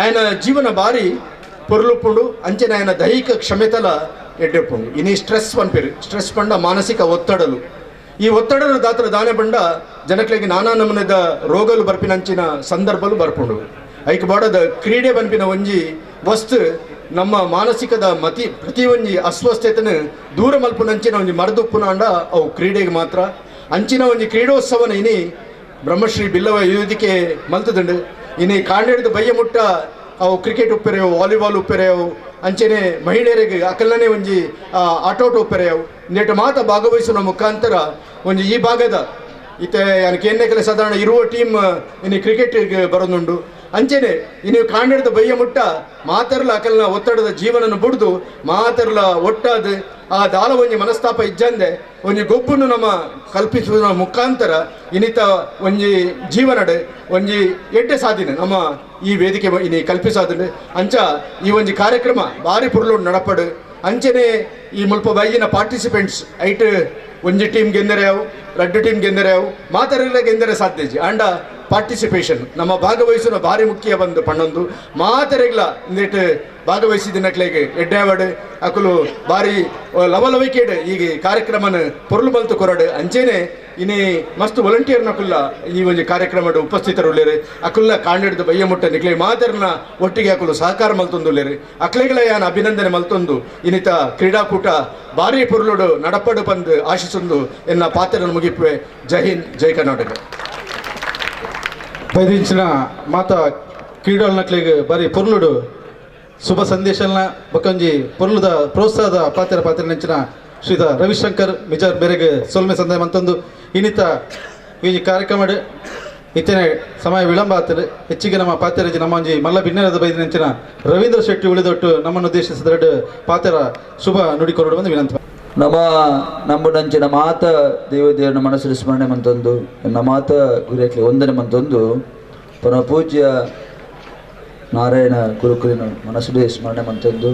ಆಯನ ಜೀವನ ಬಾರಿ ಪೊರ್ಲುಪ್ಪುಂಡು. ಅಂಚನೆ ಆಯನ ದೈಹಿಕ ಕ್ಷಮೆತಲ ಎಡ್ಡೆಪ್ಪುಂಡು. ಇನಿ ಸ್ಟ್ರೆಸ್ ಪನ್ಪೇರು, ಸ್ಟ್ರೆಸ್ ಪಂಡ ಮಾನಸಿಕ ಒತ್ತಡಲು. ಈ ಒತ್ತಡದ ದಾತ್ರ ದಾನೆ ಬಂಡ ಜನಕ್ಲೆಗ್ ನಾನಾ ನಮೂನೆದ ರೋಗಲು ಬರ್ಪಿನಂಚಿನ ಸಂದರ್ಭಲು ಬರ್ಪುಂಡು. ಐಕ್ ಬಾಡದ ಕ್ರೀಡೆ ಬನ್ಪಿನ ಒಂಜಿ ವಸ್ತು ನಮ್ಮ ಮಾನಸಿಕದ ಮತಿ ಪ್ರತಿ ಒಂಜಿ ಅಸ್ವಸ್ಥತೆನ ದೂರ ಮಲ್ಪುನಂಚಿನ ಒಂಜಿ ಮರದುಪ್ಪುನಾಂಡ ಅವು ಕ್ರೀಡೆಗೆ ಮಾತ್ರ. ಅಂಚಿನ ಒಂಜಿ ಕ್ರೀಡೋತ್ಸವನ ಇನಿ ಬ್ರಹ್ಮಶ್ರೀ ಬಿಲ್ಲವ ವೇದಿಕೆ ಮಲ್ತದಂಡು. ಇನಿ ಕಾಂಡೆಡ್ದು ಬಯ್ಯ ಮುಟ್ಟ ಅವು ಕ್ರಿಕೆಟ್ ಉಪ್ಪೆರೆವು, ವಾಲಿಬಾಲ್ ಉಪ್ಪೆರೆವು, ಅಂಚನೆ ಮಹಿಳೆಯರಿಗೆ ಅಕಲ್ಲನೆ ಒಂಜಿ ಆಟೋಟ ಉಪ್ಪೆರೆವು. ನೆಟ್ ಮಾತ ಭಾಗವಹಿಸುವ ಮುಖಾಂತರ ಒಂಜಿ ಈ ಭಾಗದ ಇತ್ತೆ ಕೇನ್ನೆಕಲೆ ಸಾಧಾರಣ ಇರುವ ಟೀಮ್ ಇನ್ನು ಕ್ರಿಕೆಟ್ ಬರೋದುಂಡು. ಅಂಚೆನೆ ಇನ್ನು ಕಾಂಡೆಡ್ದ ಬಯ್ಯ ಮುಟ್ಟ ಮಾತರ್ಲ ಅಕಲ್ನ ಒತ್ತಡದ ಜೀವನನ ಬುಡ್ದು ಮಾತರ್ಲ ಒಟ್ಟಾದ ಆ ದಾಲ ಒಂಜಿ ಮನಸ್ತಾಪ ಇಜ್ಜಂದೆ ಒಂಜಿ ಗೊಬ್ಬನ್ನು ನಮ್ಮ ಕಲ್ಪಿಸುವ ಮುಖಾಂತರ ಇನ್ನಿತ ಒಂಜಿ ಜೀವನಡ್ ಒಂಜಿ ಎಡ್ಡೆ ಸಾಧಿನ ನಮ್ಮ ಈ ವೇದಿಕೆ ಇನಿ ಕಲ್ಪಿಸಾದ್ರೆ. ಅಂಚ ಈ ಒಂಜಿ ಕಾರ್ಯಕ್ರಮ ಭಾರಿ ಪುರ್ಲು ನಡಪಡು. ಅಂಚೆನೆ ಈ ಮುಲ್ಪ ಬೈಗಿನ ಪಾರ್ಟಿಸಿಪೆಂಟ್ಸ್ ಐಟ್ ಒಂಜಿ ಟೀಮ್ ಗೆಂದರೆ ಯಾವು, ರಡ್ಡು ಟೀಮ್ ಗೆಂದರೆ ಯಾವು, ಮಾತರೆಲ್ಲ ಗೆಂದರೆ ಸಾಧ್ಯ. ಅಂಡ ಪಾರ್ಟಿಸಿಪೇಷನ್ ನಮ್ಮ ಭಾಗವಹಿಸುವ ಭಾರಿ ಮುಖ್ಯ ಬಂದು ಪಣ್ಣೊಂದು ಮಾತರೆಗ್ಲ ಇಂದೇಟ್ ಭಾಗವಹಿಸಿದ ನಕ್ಲೆಗೆ ಎಡ್ಡಾವಡು ಅಕುಲು ಭಾರಿ ಲವಲವಿಕೆಡ್ ಈ ಕಾರ್ಯಕ್ರಮನ ಪೊರ್ಲು ಮಲ್ತು ಕೊರಡು. ಅಂಚೆನೆ ಇನಿ ಮಸ್ತ್ ವಾಲಂಟಿಯರ್ ನಕುಲ್ಲ ಈ ಒಂಜಿ ಕಾರ್ಯಕ್ರಮಡ್ ಉಪಸ್ಥಿತರುಳ್ಳೇರು. ಅಕುಲ್ಲ ಕಾಂಡೆಡ್ದು ಬಯ್ಯ ಮುಟ್ಟ ನಿಕ್ಲೆ ಮಾತರ್ನ ಒಟ್ಟಿಗೆ ಅಕುಲು ಸಹಕಾರ ಮಲ್ತೊಂದುಲ್ಲೇರು. ಅಕ್ಲೆಗಳ ಯಾನ್ ಅಭಿನಂದನೆ ಮಲ್ತೊಂದು ಇನ್ನಿತ ಕ್ರೀಡಾಕೂಟ ಭಾರಿ ಪೊರ್ಲುಡು ನಡಪಡು ಬಂದು ಆಶಿಸೊಂದು ಎನ್ನ ಪಾತ್ರನ ಮುಗಿಪುವೆ. ಜೈ ಹಿಂದ್, ಜೈ ಕರ್ನಾಟಕ. ಪೈದಿಂಚಿನ ಮಾತ ಕ್ರೀಡಾಳನಕ್ಲೆಗ್ ಬಾರಿ ಪೊರ್ಲುಡು ಶುಭ ಸಂದೇಶನ ಬೊಕ್ಕಂಜಿ ಪೊರ್ಲುದ ಪ್ರೋತ್ಸಾಹದ ಪಾತ್ರ ಪಾತ್ರ ನೆಂಚಿನ ಶ್ರೀತ ರವಿಶಂಕರ್ ಮಿಜಾರ್ ಮೇರೆಗೆ ಸೊಲ್ಮೆ ಸಂದಾಯ ಮಂತೊಂದು ಇನ್ನಿತ ಈ ಕಾರ್ಯಕ್ರಮ ಇತ್ತನೆ ಸಮಯ ವಿಳಂಬ ಆಗ್ತದೆ. ಹೆಚ್ಚಿಗೆ ನಮ್ಮ ಪಾತ್ರರಾಜಿ ನಮ್ಮ ಒಂಜಿ ಮಲ್ಲ ಬಿನ್ನೆರದ ಬೈದ ನೆಂಚಿನ ರವೀಂದ್ರ ಶೆಟ್ಟಿ ಉಳಿದೊಟ್ಟು ನಮ್ಮನ್ನು ಉದ್ದೇಶಿಸಿದ ಪಾತ್ರ ಶುಭ ನುಡಿ ಕೊರಡು ಬಂದು ವಿನಂತಿ. ನಮ್ಮ ನಂಬುನಂಚಿನ ಮಾತ ದೇವದೇವನ ಮನಸ್ಸು ಸ್ಮರಣೆ ಮಂತೊಂದು ನಮ್ಮ ಮಾತ ಗುರಿಯಕ್ಲೆ ವಂದನೆ ಮಂತೊಂದು ಪರಮ ಪೂಜ್ಯ ನಾರಾಯಣ ಗುರುಕುಲಿನ ಮನಸ್ಸು ಸ್ಮರಣೆ ಮಂತೊಂದು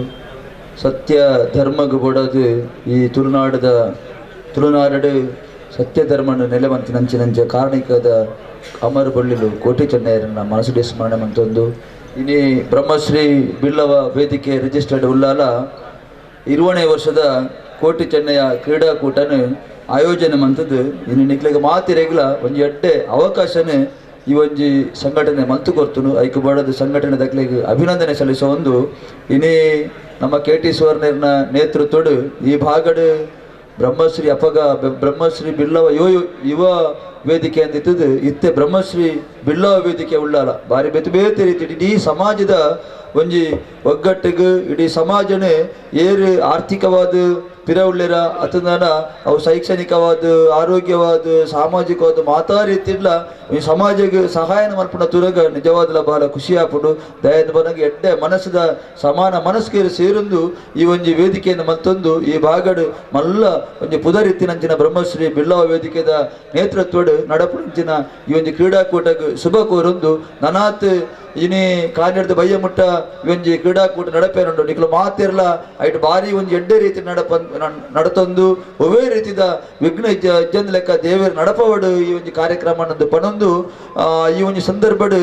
ಸತ್ಯ ಧರ್ಮಗ್ ಬೋಡದು ಈ ತುಳುನಾಡು ಸತ್ಯ ಧರ್ಮನ ನೆಲೆವಂತ ನಂಚಿನಂಚ ಕಾರಣಿಕದ ಅಮರ ಬಳ್ಳಿಲು ಕೋಟಿ ಚೆನ್ನಯ್ಯರನ್ನ ಮನಸ್ಸು ಸ್ಮರಣೆ ಮಂತೊಂದು ಇನಿ ಬ್ರಹ್ಮಶ್ರೀ ಬಿಲ್ಲವ ವೇದಿಕೆ ರಿಜಿಸ್ಟರ್ಡ್ ಉಲ್ಲಾಲ 20ನೇ ವರ್ಷದ ಕೋಟಿ ಚೆನ್ನಯ್ಯ ಕ್ರೀಡಾಕೂಟನ ಆಯೋಜನೆ ಮಂತದ್ದು. ಇನ್ನು ನಿಕ್ಲೆಗ್ ಮಾತಿರೆಗ್ಲ ಒಂಜಿ ಎಡ್ಡೆ ಅವಕಾಶನೇ ಈ ಒಂಜಿ ಸಂಘಟನೆ ಮಂತು ಕೊರ್ತುನು. ಐಕು ಬಾಡದ ಸಂಘಟನೆ ದಕ್ಲೆಗ್ ಅಭಿನಂದನೆ ಸಲ್ಲಿಸೋ ಒಂದು ಇನಿ ನಮ್ಮ ಕೆ ಟಿ ಸುವರ್ಣರ್ನ ನೇತೃತ್ವಡು ಈ ಭಾಗಡು ಬ್ರಹ್ಮಶ್ರೀ ಅಪಗ ಬ್ರಹ್ಮಶ್ರೀ ಬಿಲ್ಲವ ಯುವ ವೇದಿಕೆ ಅಂದಿತ್ತದು ಇತ್ತೆ ಬ್ರಹ್ಮಶ್ರೀ ಬಿಲ್ಲವ ವೇದಿಕೆ ಉಳ್ಳಾಲ ಬಾರಿ ಬೇತೆ ಬೇತೆ ರೀತಿ ಇಡೀ ಸಮಾಜದ ಒಂಜಿ ಒಗ್ಗಟ್ಟಿಗೆ ಇಡೀ ಸಮಾಜನೇ ಏರು ಆರ್ಥಿಕವಾದ ಪಿರವುಳ್ಳಿರ ಅತನಾನ ಅವು ಶೈಕ್ಷಣಿಕವಾದ ಆರೋಗ್ಯವಾದ ಸಾಮಾಜಿಕವಾದ ಮಾತಾ ರೀತಿಡ್ಲ ಈ ಸಮಾಜಕ್ಕೆ ಸಹಾಯನ ಮಲ್ಪುನ ತುರಗ ನಿಜವಾದಲ ಬಹಳ ಖುಷಿ ಆಪುಂಡು. ದಯದ ಬನಗೆ ಎಡ್ಡೆ ಮನಸ್ಸದ ಸಮಾನ ಮನಸ್ಸಿಗೆ ಸೇರೊಂದು ಈ ಒಂಜಿ ವೇದಿಕೆಯನ್ನು ಮತ್ತೊಂದು ಈ ಭಾಗಡು ಮಲ್ಲ ಒಂಜಿ ಪುದರಿತ್ತಿನಂಚಿನ ಬ್ರಹ್ಮಶ್ರೀ ಬಿಲ್ಲವ ವೇದಿಕೆದ ನೇತೃತ್ವಡು ನಡಪುನಂಚಿನ ಈ ಒಂಜಿ ಕ್ರೀಡಾಕೂಟಕ್ಕೆ ಶುಭ ಕೋರೊಂದು ನನಾತ್ ಇನಿ ಕಾನ್ಯರ್ದ ಬಯ್ಯ ಮುಟ್ಟ ಈ ಒಂಜಿ ಕ್ರೀಡಾಕೂಟ ನಡಪೇನುಂಡು. ನಿಕ್ಲು ಮಾತಿರ್ಲ ಐಟ್ ಬಾರಿ ಒಂಜಿ ಎಡ್ಡೆ ರೀತಿ ನಡತೊಂದು ಒವ್ವೇ ರೀತಿದ ವಿಘ್ನ ಇಜ್ಜಂದ ಲೆಕ್ಕ ದೇವರು ನಡಪವಡು ಈ ಒಂಜಿ ಕಾರ್ಯಕ್ರಮ ಪಣೊಂದು ಈ ಒಂಜಿ ಸಂದರ್ಭಡ್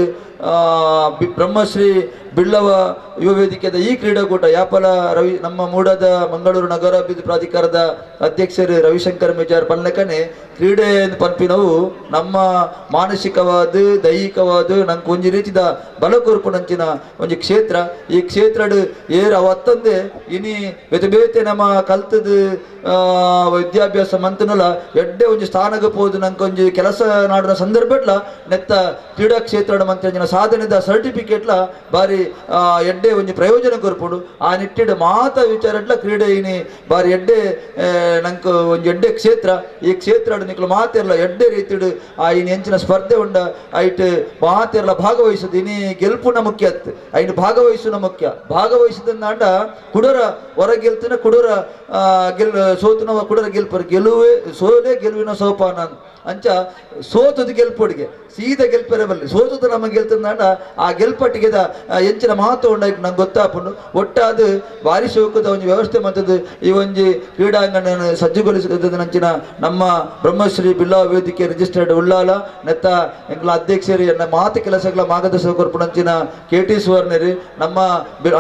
ಬ್ರಹ್ಮಶ್ರೀ Billava ಯುವ ವೇದಿಕೆದ ಈ ಕ್ರೀಡಾಕೂಟ ಯಾಪಲ ರವಿ ನಮ್ಮ ಮೂಡದ ಮಂಗಳೂರು ನಗರಾಭಿವೃದ್ಧಿ ಪ್ರಾಧಿಕಾರದ ಅಧ್ಯಕ್ಷರು ರವಿಶಂಕರ್ ಮಿಜಾರ್ ಪಲ್ನಕನೆ ಕ್ರೀಡೆ ಪನ್ಪಿನವು ನಮ್ಮ ಮಾನಸಿಕವಾದ ದೈಹಿಕವಾದ ನಂಗೆ ಒಂಜಿ ರೀತಿದ ಬಲಕೊರ್ಪುನಂಚಿನ ಒಂಜಿ ಕ್ಷೇತ್ರ. ಈ ಕ್ಷೇತ್ರಡ್ ಏರ್ ಅವತ್ತಂದೆ ಇನಿ ಬೇತೆ ಬೇತೆ ನಮ್ಮ ಕಲ್ತದ ವಿದ್ಯಾಭ್ಯಾಸ ಮಂತನಲ ಎಡ್ಡೆ ಒಂಜಿ ಸ್ಥಾನಕ್ಕೆ ಪೋದು ನಂಗೆ ಒಂಜಿ ಕೆಲಸ ನಾಡಿನ ಸಂದರ್ಭಟ್ಲ ನೆತ್ತ ಕ್ರೀಡಾ ಕ್ಷೇತ್ರದ ಮಂತ್ರಿ ಸಾಧನೆದ ಸರ್ಟಿಫಿಕೇಟ್ಲ ಬಾರಿ ಎಡ್ಡೆ ಒಂಜಿ ಪ್ರಯೋಜನ ಕೊರ್ಪುಡು. ಆ ನಿಟ್ಟಿಡ್ ಮಾತ ವಿಚಾರಟ್ಲ ಕ್ರೀಡೆ ಇನಿ ಬಾರಿ ಎಡ್ಡೆ ನಂಗೆ ಒಂಜಿ ಎಡ್ಡೆ ಕ್ಷೇತ್ರ. ಈ ಕ್ಷೇತ್ರ ನಿಕ್ಲು ಮಾತಿರಲ್ಲ ಎಡ್ಡೆ ರೀತಿಡು ಆ ಇನಿ ಎಂಚಿನ ಸ್ಪರ್ಧೆ ಉಂಡ ಐಟ್ ಮಾತಿರಲ್ಲ ಭಾಗವಹಿಸುದು ಇನಿ ಗೆಲ್ಪುನ ಮುಖ್ಯ ಅತ್ ಐನ್ ಭಾಗವಹಿಸುನ ಮುಖ್ಯ. ಭಾಗವಹಿಸಿದಂಡ ಕುಡರ ಹೊರ ಗೆಲ್ತಿನ ಕುಡರ ಗೆಲ್ ಸೋತುನ ಕುಡರ ಗೆಲ್ಪರು ಗೆಲುವೆ ಸೋಲೆ ಗೆಲುವಿನ ಸೋಪಾನ ಅಂಚ ಸೋತದ ಗೆಲ್ಪೊಡಿಗೆ ಸೀದಾ ಗೆಲ್ಪರೆ ಬರಲಿ ಸೋತದ ನಮ್ಮ ಗೆಲ್ತಂದಾಂಡ ಆ ಗೆಲ್ಪಟ್ಟಿಗೆದ ಎಂಚಿನ ಮಹತ್ವ ಉಂಡ ನಂಗೆ ಗೊತ್ತಾಪುಂಡು. ಒಟ್ಟಾದ ಭಾರಿ ಶೋಕದ ಒಂಜಿ ವ್ಯವಸ್ಥೆ ಮಂತದ್ದು ಈ ಒಂಜಿ ಕ್ರೀಡಾಂಗಣ ಸಜ್ಜುಗೊಳಿಸಿದ ನಮ್ಮ ಬ್ರಹ್ಮಶ್ರೀ ಬಿಲ್ಲವ ವೇದಿಕೆ ರಿಜಿಸ್ಟರ್ಡ್ ಉಳ್ಳಾಲ ನೆತ್ತ ಎಂಕ್ಲ ಅಧ್ಯಕ್ಷರು ಎನ್ನ ಮಾತು ಕೆಲಸಗಳ ಮಾರ್ಗದರ್ಶಕ ಕೊರ್ಪುನಂಚಿನ ಕೆ ಟಿ ಸುವರ್ಣರಿ ನಮ್ಮ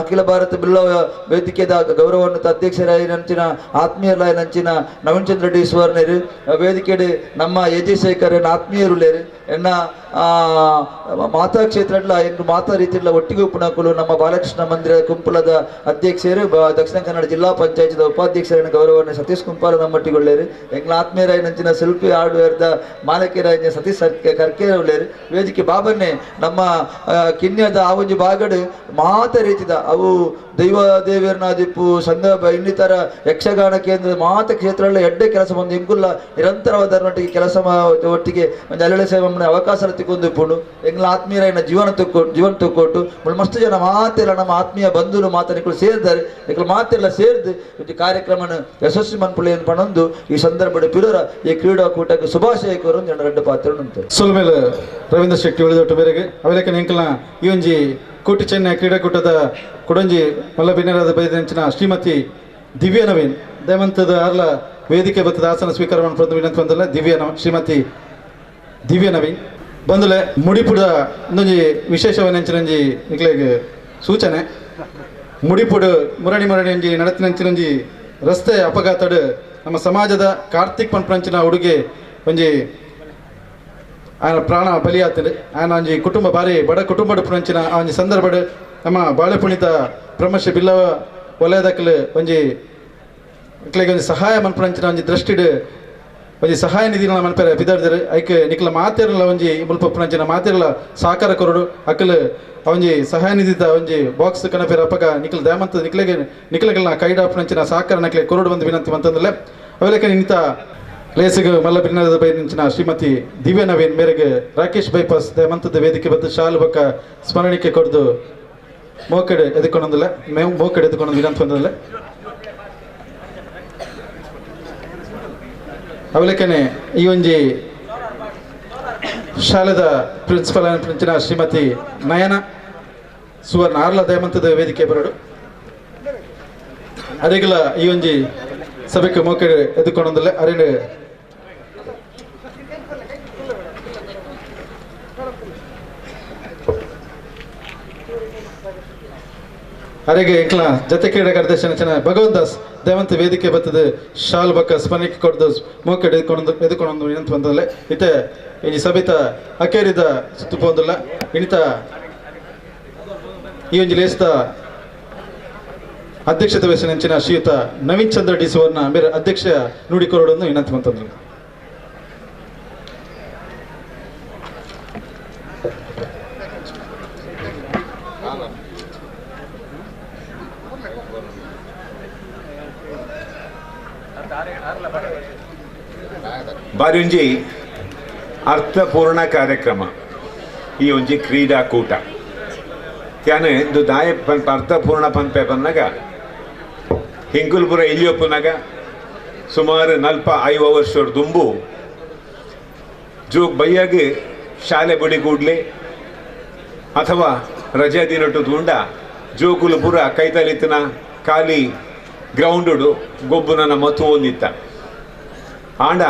ಅಖಿಲ ಭಾರತ ಬಿಲ್ಲವ ವೇದಿಕೆದ ಗೌರವಾನ್ವಿತ ಅಧ್ಯಕ್ಷರಾಯಿನಂಚಿನ ಆತ್ಮೀಯರಾಯಿನಂಚಿನ ನವೀನ್ ಚಂದ್ರ ಡಿ ಸುವರ್ಣರಿ ವೇದಿಕೆಡು ನಮ್ಮ ಎ ಜೆ ಶೇಖರ್ ಎನ್ನ ಆತ್ಮೀಯರುಳ್ಳೇರು ಎನ್ನ ಮಾತಾ ಕ್ಷೇತ್ರಡ್ಲ ಎಂಟು ಮಾತಾ ರೀತಿಯಲ್ಲ ಒಟ್ಟಿಗೆ ಉಪ್ಪುನಕುಲು ನಮ್ಮ ಬಾಲಕೃಷ್ಣ ಮಂದಿರ ಕುಂಪಲದ ಅಧ್ಯಕ್ಷರು ದಕ್ಷಿಣ ಕನ್ನಡ ಜಿಲ್ಲಾ ಪಂಚಾಯತ್ದ ಉಪಾಧ್ಯಕ್ಷರನ್ನು ಗೌರವವನ್ನು ಸತೀಶ್ ಕುಂಪಾಲ ನಮ್ಮೊಟ್ಟಿಗೊಳ್ಳೇರು ಎಂಗ್ಲ ಆತ್ಮೀಯರಾಯಿನಂಚಿನ ಶಿಲ್ಪಿ ಹಾರ್ಡ್ವೇರ್ದ ಮಾಲಕರಾಯಿನ ಸತೀಶ್ ಕರ್ಕೇರ ಉಳ್ಳೇರು ವೇದಿಕೆ ಬಾಬನ್ನೇ ನಮ್ಮ ಕಿನ್ಯದ ಆ ಒಂಜಿ ಬಾಗಡು ಮಾತ ರೀತಿದ ಅವು ದೈವ ದೇವಿಯರ್ನಾದಿಪ್ಪು ಸಂಘ ಇನ್ನಿತರ ಯಕ್ಷಗಾನ ಕೇಂದ್ರ ಮಾತ ಕ್ಷೇತ್ರಗಳ ಎಡ್ಡೆ ಕೆಲಸ ಬಂದು ಎಂಕುಲ್ಲ ನಿರಂತರವಾದ ಒಟ್ಟಿಗೆ ಕೆಲಸ ಒಟ್ಟಿಗೆ ಒಂದು ಅಲ್ಲಳೆ ಸೇವೆ ಅವಕಾಶ ತಿಕ್ಕೊಂದು ಇಪ್ಪುಂಡು. ಎಂಗ್ಲ ಆತ್ಮೀಯರಾಯಿನ ಜೀವನ ತಕ್ಕೊಟ್ಟು ಮಸ್ತು ಜನ ಮಾತೆಲ್ಲ ನಮ್ಮ ಆತ್ಮೀಯ ಬಂಧುಲು ಮಾತ ನಿಕ್ಕಳು ಸೇರಿದ್ದಾರೆ ನಿಕ್ಕಳು ಮಾತೆಲ್ಲ ಸೇರಿದು ಒಂದು ಕಾರ್ಯಕ್ರಮನ ಯಶಸ್ವಿ ಮನ್ಪುಳಿ ಪಣೊಂದು ಈ ಸಂದರ್ಭದ ಪಿರರ ಈ ಕ್ರೀಡಾಕೂಟಕ್ಕೆ ಶುಭಾಶಯ ಕೋರು ರಡ್ಡು ಪಾತ್ರ ಉಂಟು. ಸೊಲ್ಮೇಲೆ ರವೀಂದ್ರ ಶೆಟ್ಟಿ ಉಳಿದೊಟ್ಟು ಮೇರೆಗೆ ಅವೆಲಕ್ಕೆ ಎಂಕಲ್ನ ಈ ಒಂಜಿ ಕೋಟಿ ಚೆನ್ನೈ ಕ್ರೀಡಾಕೂಟದ ಕೊಡಂಜಿ ಮಲ್ಲಬಿನ್ನರಾದ ಬೈದಂಚಿನ ಶ್ರೀಮತಿ ದಿವ್ಯ ನವೀನ್ ದಯಮಂತದ ಅರ್ಲ ವೇದಿಕೆ ಬತ್ತದ ಆಸನ ಸ್ವೀಕಾರ ಮಾಡ್ಕೊಂಡು ವಿನಂತಿ ಬಂದಲ್ಲ ದಿವ್ಯ ಶ್ರೀಮತಿ ದಿವ್ಯ ನವೀನ್ ಬಂದುಲೆ ಮುಡಿಪುಡ ಒಂದೊಂಜಿ ವಿಶೇಷವನೆಂಚಿನಂಜಿ ನಿಕ್ಲೆಗ್ ಸೂಚನೆ ಮುಡಿಪುಡು ಮುರಣಿ ಮುರಣಿ ಒಂಜಿ ನಡತಿನಂಚಿನಂಜಿ ರಸ್ತೆ ಅಪಘಾತಡು ನಮ್ಮ ಸಮಾಜದ ಕಾರ್ತಿಕ್ ಪನ್ಪಂಚಿನ ಹುಡುಗೆ ಒಂಜಿ ఆయన ಪ್ರಾಣ ಬಲಿಯಾತದೆ. ఆయన ಒಂಜಿ ಕುಟುಂಬ ಭಾರಿ ಬಡ ಕುಟುಂಬ ಪುನಂಚಿನ ಆ ಒಂಜಿ ಸಂದರ್ಭಡ್ ನಮ್ಮ ಬಾಳೆಪುಣಿತ ಬ್ರಹ್ಮಶ್ರೀ ಬಿಲ್ಲವ ವಲಯದಕ್ಲು ಒಂಜಿ ನಿಕ್ಲೆಗ್ ಒಂಜಿ ಸಹಾಯ ಮನ್ಪುನಂಚಿನ ಒಂಜಿ ದೃಷ್ಟಿಡ್ ಒಂಜಿ ಸಹಾಯ ನಿಧಿನ ಮನ್ಪೆರೆ ಪಿದಾಡ್ದರು. ಐಕ್ ನಿಕ್ಲ ಮಾತೆರ್ಲ ಒಂಜಿ ಮುಲ್ಪ ಪುನಂಚಿನ ಮಾತೆರ್ಲ ಸಹಕಾರ ಕೊರಡು ಅಕ್ಲು ಒಂಜಿ ಸಹಾಯ ನಿಧಿದ ಒಂಜಿ ಬಾಕ್ಸ್ ಕನಪೆರ ಅಪಗ ನಿಕ್ಲ ದಯಮಂತ ನಿಕ್ಲೆಗೆ ನಿಕ್ಲೆಗಳನ್ನ ಕೈಡಾಪುನಂಚಿನ ಸಹಕಾರ ನಕ್ಲೆ ಕೊರಡು ಬಂದು ವಿನಂತಿ ಮಂತಂದಲೆ ಅವೆಲಕ್ಕೆ ನಿಂತ ಲೇಸಿಗೆ ಮಲ್ಲ ಬಿನ್ನದ ಬೈನಿಂಚಿನ ಶ್ರೀಮತಿ ದಿವ್ಯ ನವೀನ್ ಮೇರೆಗೆ ರಾಕೇಶ್ ಬೈಪಾಸ್ ದಯಮಂತದ ವೇದಿಕೆ ಬದ್ದು ಶಾಲು ಬಕ್ಕ ಸ್ಮರಣಿಕೆ ಕೊಡ್ದು ಮೋಕಡೆ ಎದುಕೊಂಡಲ್ಲ ಮೇವು ಮೋಕಡೆ ಎದುಕೊಂಡು ವಿನಂತಿ ಬಂದಲ್ಲ ಅವಲಕ್ಕನೆ ಈ ಒಂಜಿ ಶಾಲೆದ ಪ್ರಿನ್ಸಿಪಲ್ ಅಂಚಿನ ಶ್ರೀಮತಿ ನಯನ ಸುವರ್ಣ ಆರ್ಲ ದಯಮಂತದ ವೇದಿಕೆ ಬರಡು ಅರೆಗಲ ಈ ಒಂಜಿ ಸಭೆಗೆ ಮೋಕಡೆ ಎದುಕೊಂಡಲ್ಲ ಅರೆಡು ಅರೆಗೆ ಎಂಕ್ಲ ಜತೆ ಕ್ರೀಡಾ ಅಧ್ಯಕ್ಷನ ಭಗವಂತ ದಾಸ್ ದೇವಂತ ವೇದಿಕೆ ಬತ್ತದ ಶಾಲ್ ಬಕ್ಕ ಸ್ಮರಣಿಕೆ ಕೊಡ್ದು ಮೋಕೆಡ್ ಎದ್ಕೊಂಡು ಎದ್ಕೊಂಡು ವಿನಂತಿ ಬಂದಲ್ಲ ಇತ್ತೆ ಈ ಸಭಿತ ಅಕೇರಿದ ಸುತ್ತು ಪೋಂದಿಲ್ಲ ಇಣಿತ ಈ ಒಂಜಿ ಲೇಸ್ದ ಅಧ್ಯಕ್ಷತೆ ವಹಿಸಿನ ಶ್ರೀಯುತ ನವೀನ್ ಚಂದ್ರ ಡಿ ಸುವರ್ಣ ಮೇರೆ ಅಧ್ಯಕ್ಷ ನುಡಿ ಕೊರಡನ್ನು ವಿನಂತಿ ಬಂತಂದ್ರು. ಬಾರಿ ಒಂಜಿ ಅರ್ಥಪೂರ್ಣ ಕಾರ್ಯಕ್ರಮ ಈ ಒಂಜಿ ಕ್ರೀಡಾಕೂಟ ಯಾನು ಇಂದು ದಾಯ ಪನ್ಪ ಅರ್ಥಪೂರ್ಣ ಪನ್ಪೆ ಪನ್ನಾಗ ಹಿಂಗುಲ್ಪುರ ಇಲ್ಲಿಯೊಪ್ಪನಾಗ ಸುಮಾರು 45 ವರ್ಷ ದುಂಬು ಜೋಗ್ ಬೈಯಾಗ ಶಾಲೆ ಬಡಿ ಕೂಡ್ಲೆ ಅಥವಾ ರಜಾ ದಿನಟ್ಟು ತೂಂಡ ಜೋಕುಲಪುರ ಕೈತಲಿತ್ತನ ಖಾಲಿ ಗ್ರೌಂಡು ಗೊಬ್ಬುನ ಮತ್ತು ಒಂದಿತ್ತ ಆಂಡ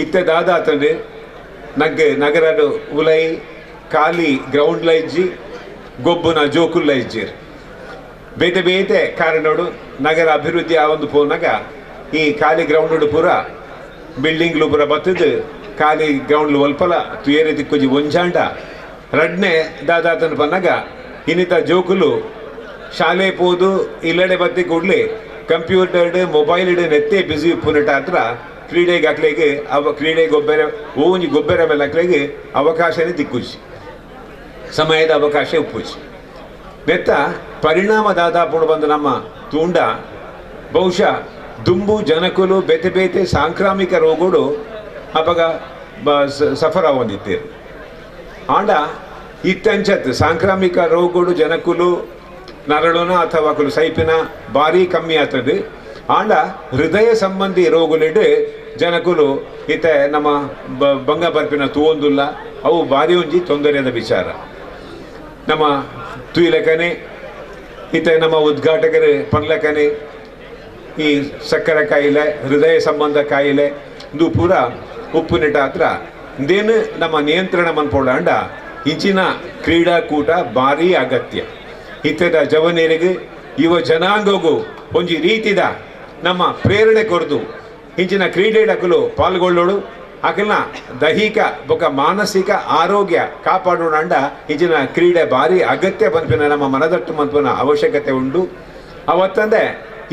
ಇತ್ತೆ ದಾದಾತಂಡು ನಗ್ಗೆ ನಗರದ ಉಲೈ ಖಾಲಿ ಗ್ರೌಂಡ್ ಲೈಜ್ಜಿ ಗೊಬ್ಬುನ ಜೋಕುಲ್ಲ ಇಜ್ಜೇರು ಬೇತೆ ಬೇತೆ ಕಾರಣೋಡು ನಗರ ಅಭಿವೃದ್ಧಿ ಆ ಒಂದು ಪೋನಾಗ ಈ ಖಾಲಿ ಗ್ರೌಂಡ್ ಪೂರ ಬಿಲ್ಡಿಂಗ್ಲು ಪೂರ ಬತ್ತದು ಖಾಲಿ ಗ್ರೌಂಡ್ಲು ಒಲ್ಪಲ ತುಯರೆ ದಿಕ್ಕೊಂಜಿ ಒಂಜಾಂಡ ರಡ್ನೆ ದಾದಾತನ ಪನ್ನಾಗ ಇನ್ನಿತ ಜೋಕುಲು ಶಾಲೆ ಪೋದು ಇಲ್ಲಡೆ ಬತ್ತಿ ಕೂಡಲೇ ಕಂಪ್ಯೂಟರ್ಡ್ ಮೊಬೈಲ್ ನೆತ್ತೆ ಬಿಸಿ ಉಪ್ಪುನಟ ಹತ್ರ ಕ್ರೀಡೆಗೆ ಅಕ್ಲೆಗೆ ಅವ ಕ್ರೀಡೆ ಗೊಬ್ಬರ ಓಂಜಿ ಗೊಬ್ಬರ ಮೇಲೆ ಅಕ್ಲೆಗೆ ಅವಕಾಶನೇ ದಿಕ್ಕುಜಿ ಸಮಯದ ಅವಕಾಶ ಉಪ್ಪುಜಿ ನೆತ್ತ ಪರಿಣಾಮ ದಾದಾಪುಡು ಬಂದು ನಮ್ಮ ತೂಂಡ ಬಹುಶಃ ದುಂಬು ಜನಕುಲು ಬೇತೆ ಬೇತೆ ಸಾಂಕ್ರಾಮಿಕ ರೋಗಗಳು ಅಪಗ ಸಫರ್ ಆವೊಂದಿತ್ತೇರು ಆಂಡ ಇತ್ತಂಚತ್ ಸಾಂಕ್ರಾಮಿಕ ರೋಗಗಳು ಜನಕುಲು ನರಳುನ ಅಥವಾ ಕುಲು ಸೈಪಿನ ಭಾರಿ ಕಮ್ಮಿ ಆಗ್ತದೆ. ಆಂಡ ಹೃದಯ ಸಂಬಂಧಿ ರೋಗಲಿಡ್ ಜನಕುಲು ಇತ್ತೆ ನಮ್ಮ ಬಂಗ ಬರ್ಪಿನ ತೂವೊಂದುಲ್ಲ ಅವು ಭಾರಿ ಒಂಜಿ ತೊಂದರೆದ ವಿಚಾರ. ನಮ್ಮ ತುಯ್ಲಕನೆ ಇತ್ತೆ ನಮ್ಮ ಉದ್ಘಾಟಕರು ಪನ್ಲಕನೆ ಈ ಸಕ್ಕರೆ ಕಾಯಿಲೆ ಹೃದಯ ಸಂಬಂಧ ಕಾಯಿಲೆ ಇದು ಪೂರ ಉಪ್ಪು ನೆಟ ಹತ್ರ ಇಂದೇನು ನಮ್ಮ ನಿಯಂತ್ರಣ ಮನ್ಪೋಡಾಂಡ ಇಂಚಿನ ಕ್ರೀಡಾಕೂಟ ಭಾರಿ ಅಗತ್ಯ. ಇತ್ತದ ಜವನರಿಗೆ ಯುವ ಜನಾಂಗಗೂ ಒಂಜಿ ರೀತಿದ ನಮ್ಮ ಪ್ರೇರಣೆ ಕೊರದು ಇಂಚಿನ ಕ್ರೀಡೆಡಕಲು ಪಾಲ್ಗೊಳ್ಳೋಡು ಅಕಲ್ನ ದೈಹಿಕ ಬೊಕ ಮಾನಸಿಕ ಆರೋಗ್ಯ ಕಾಪಾಡೋಣ ಇಂಚಿನ ಕ್ರೀಡೆ ಭಾರಿ ಅಗತ್ಯ ಪನ್ಪಿನ ನಮ್ಮ ಮನದಟ್ಟು ಮನ್ಪುನ ಅವಶ್ಯಕತೆ ಉಂಟು. ಅವತ್ತಂದೆ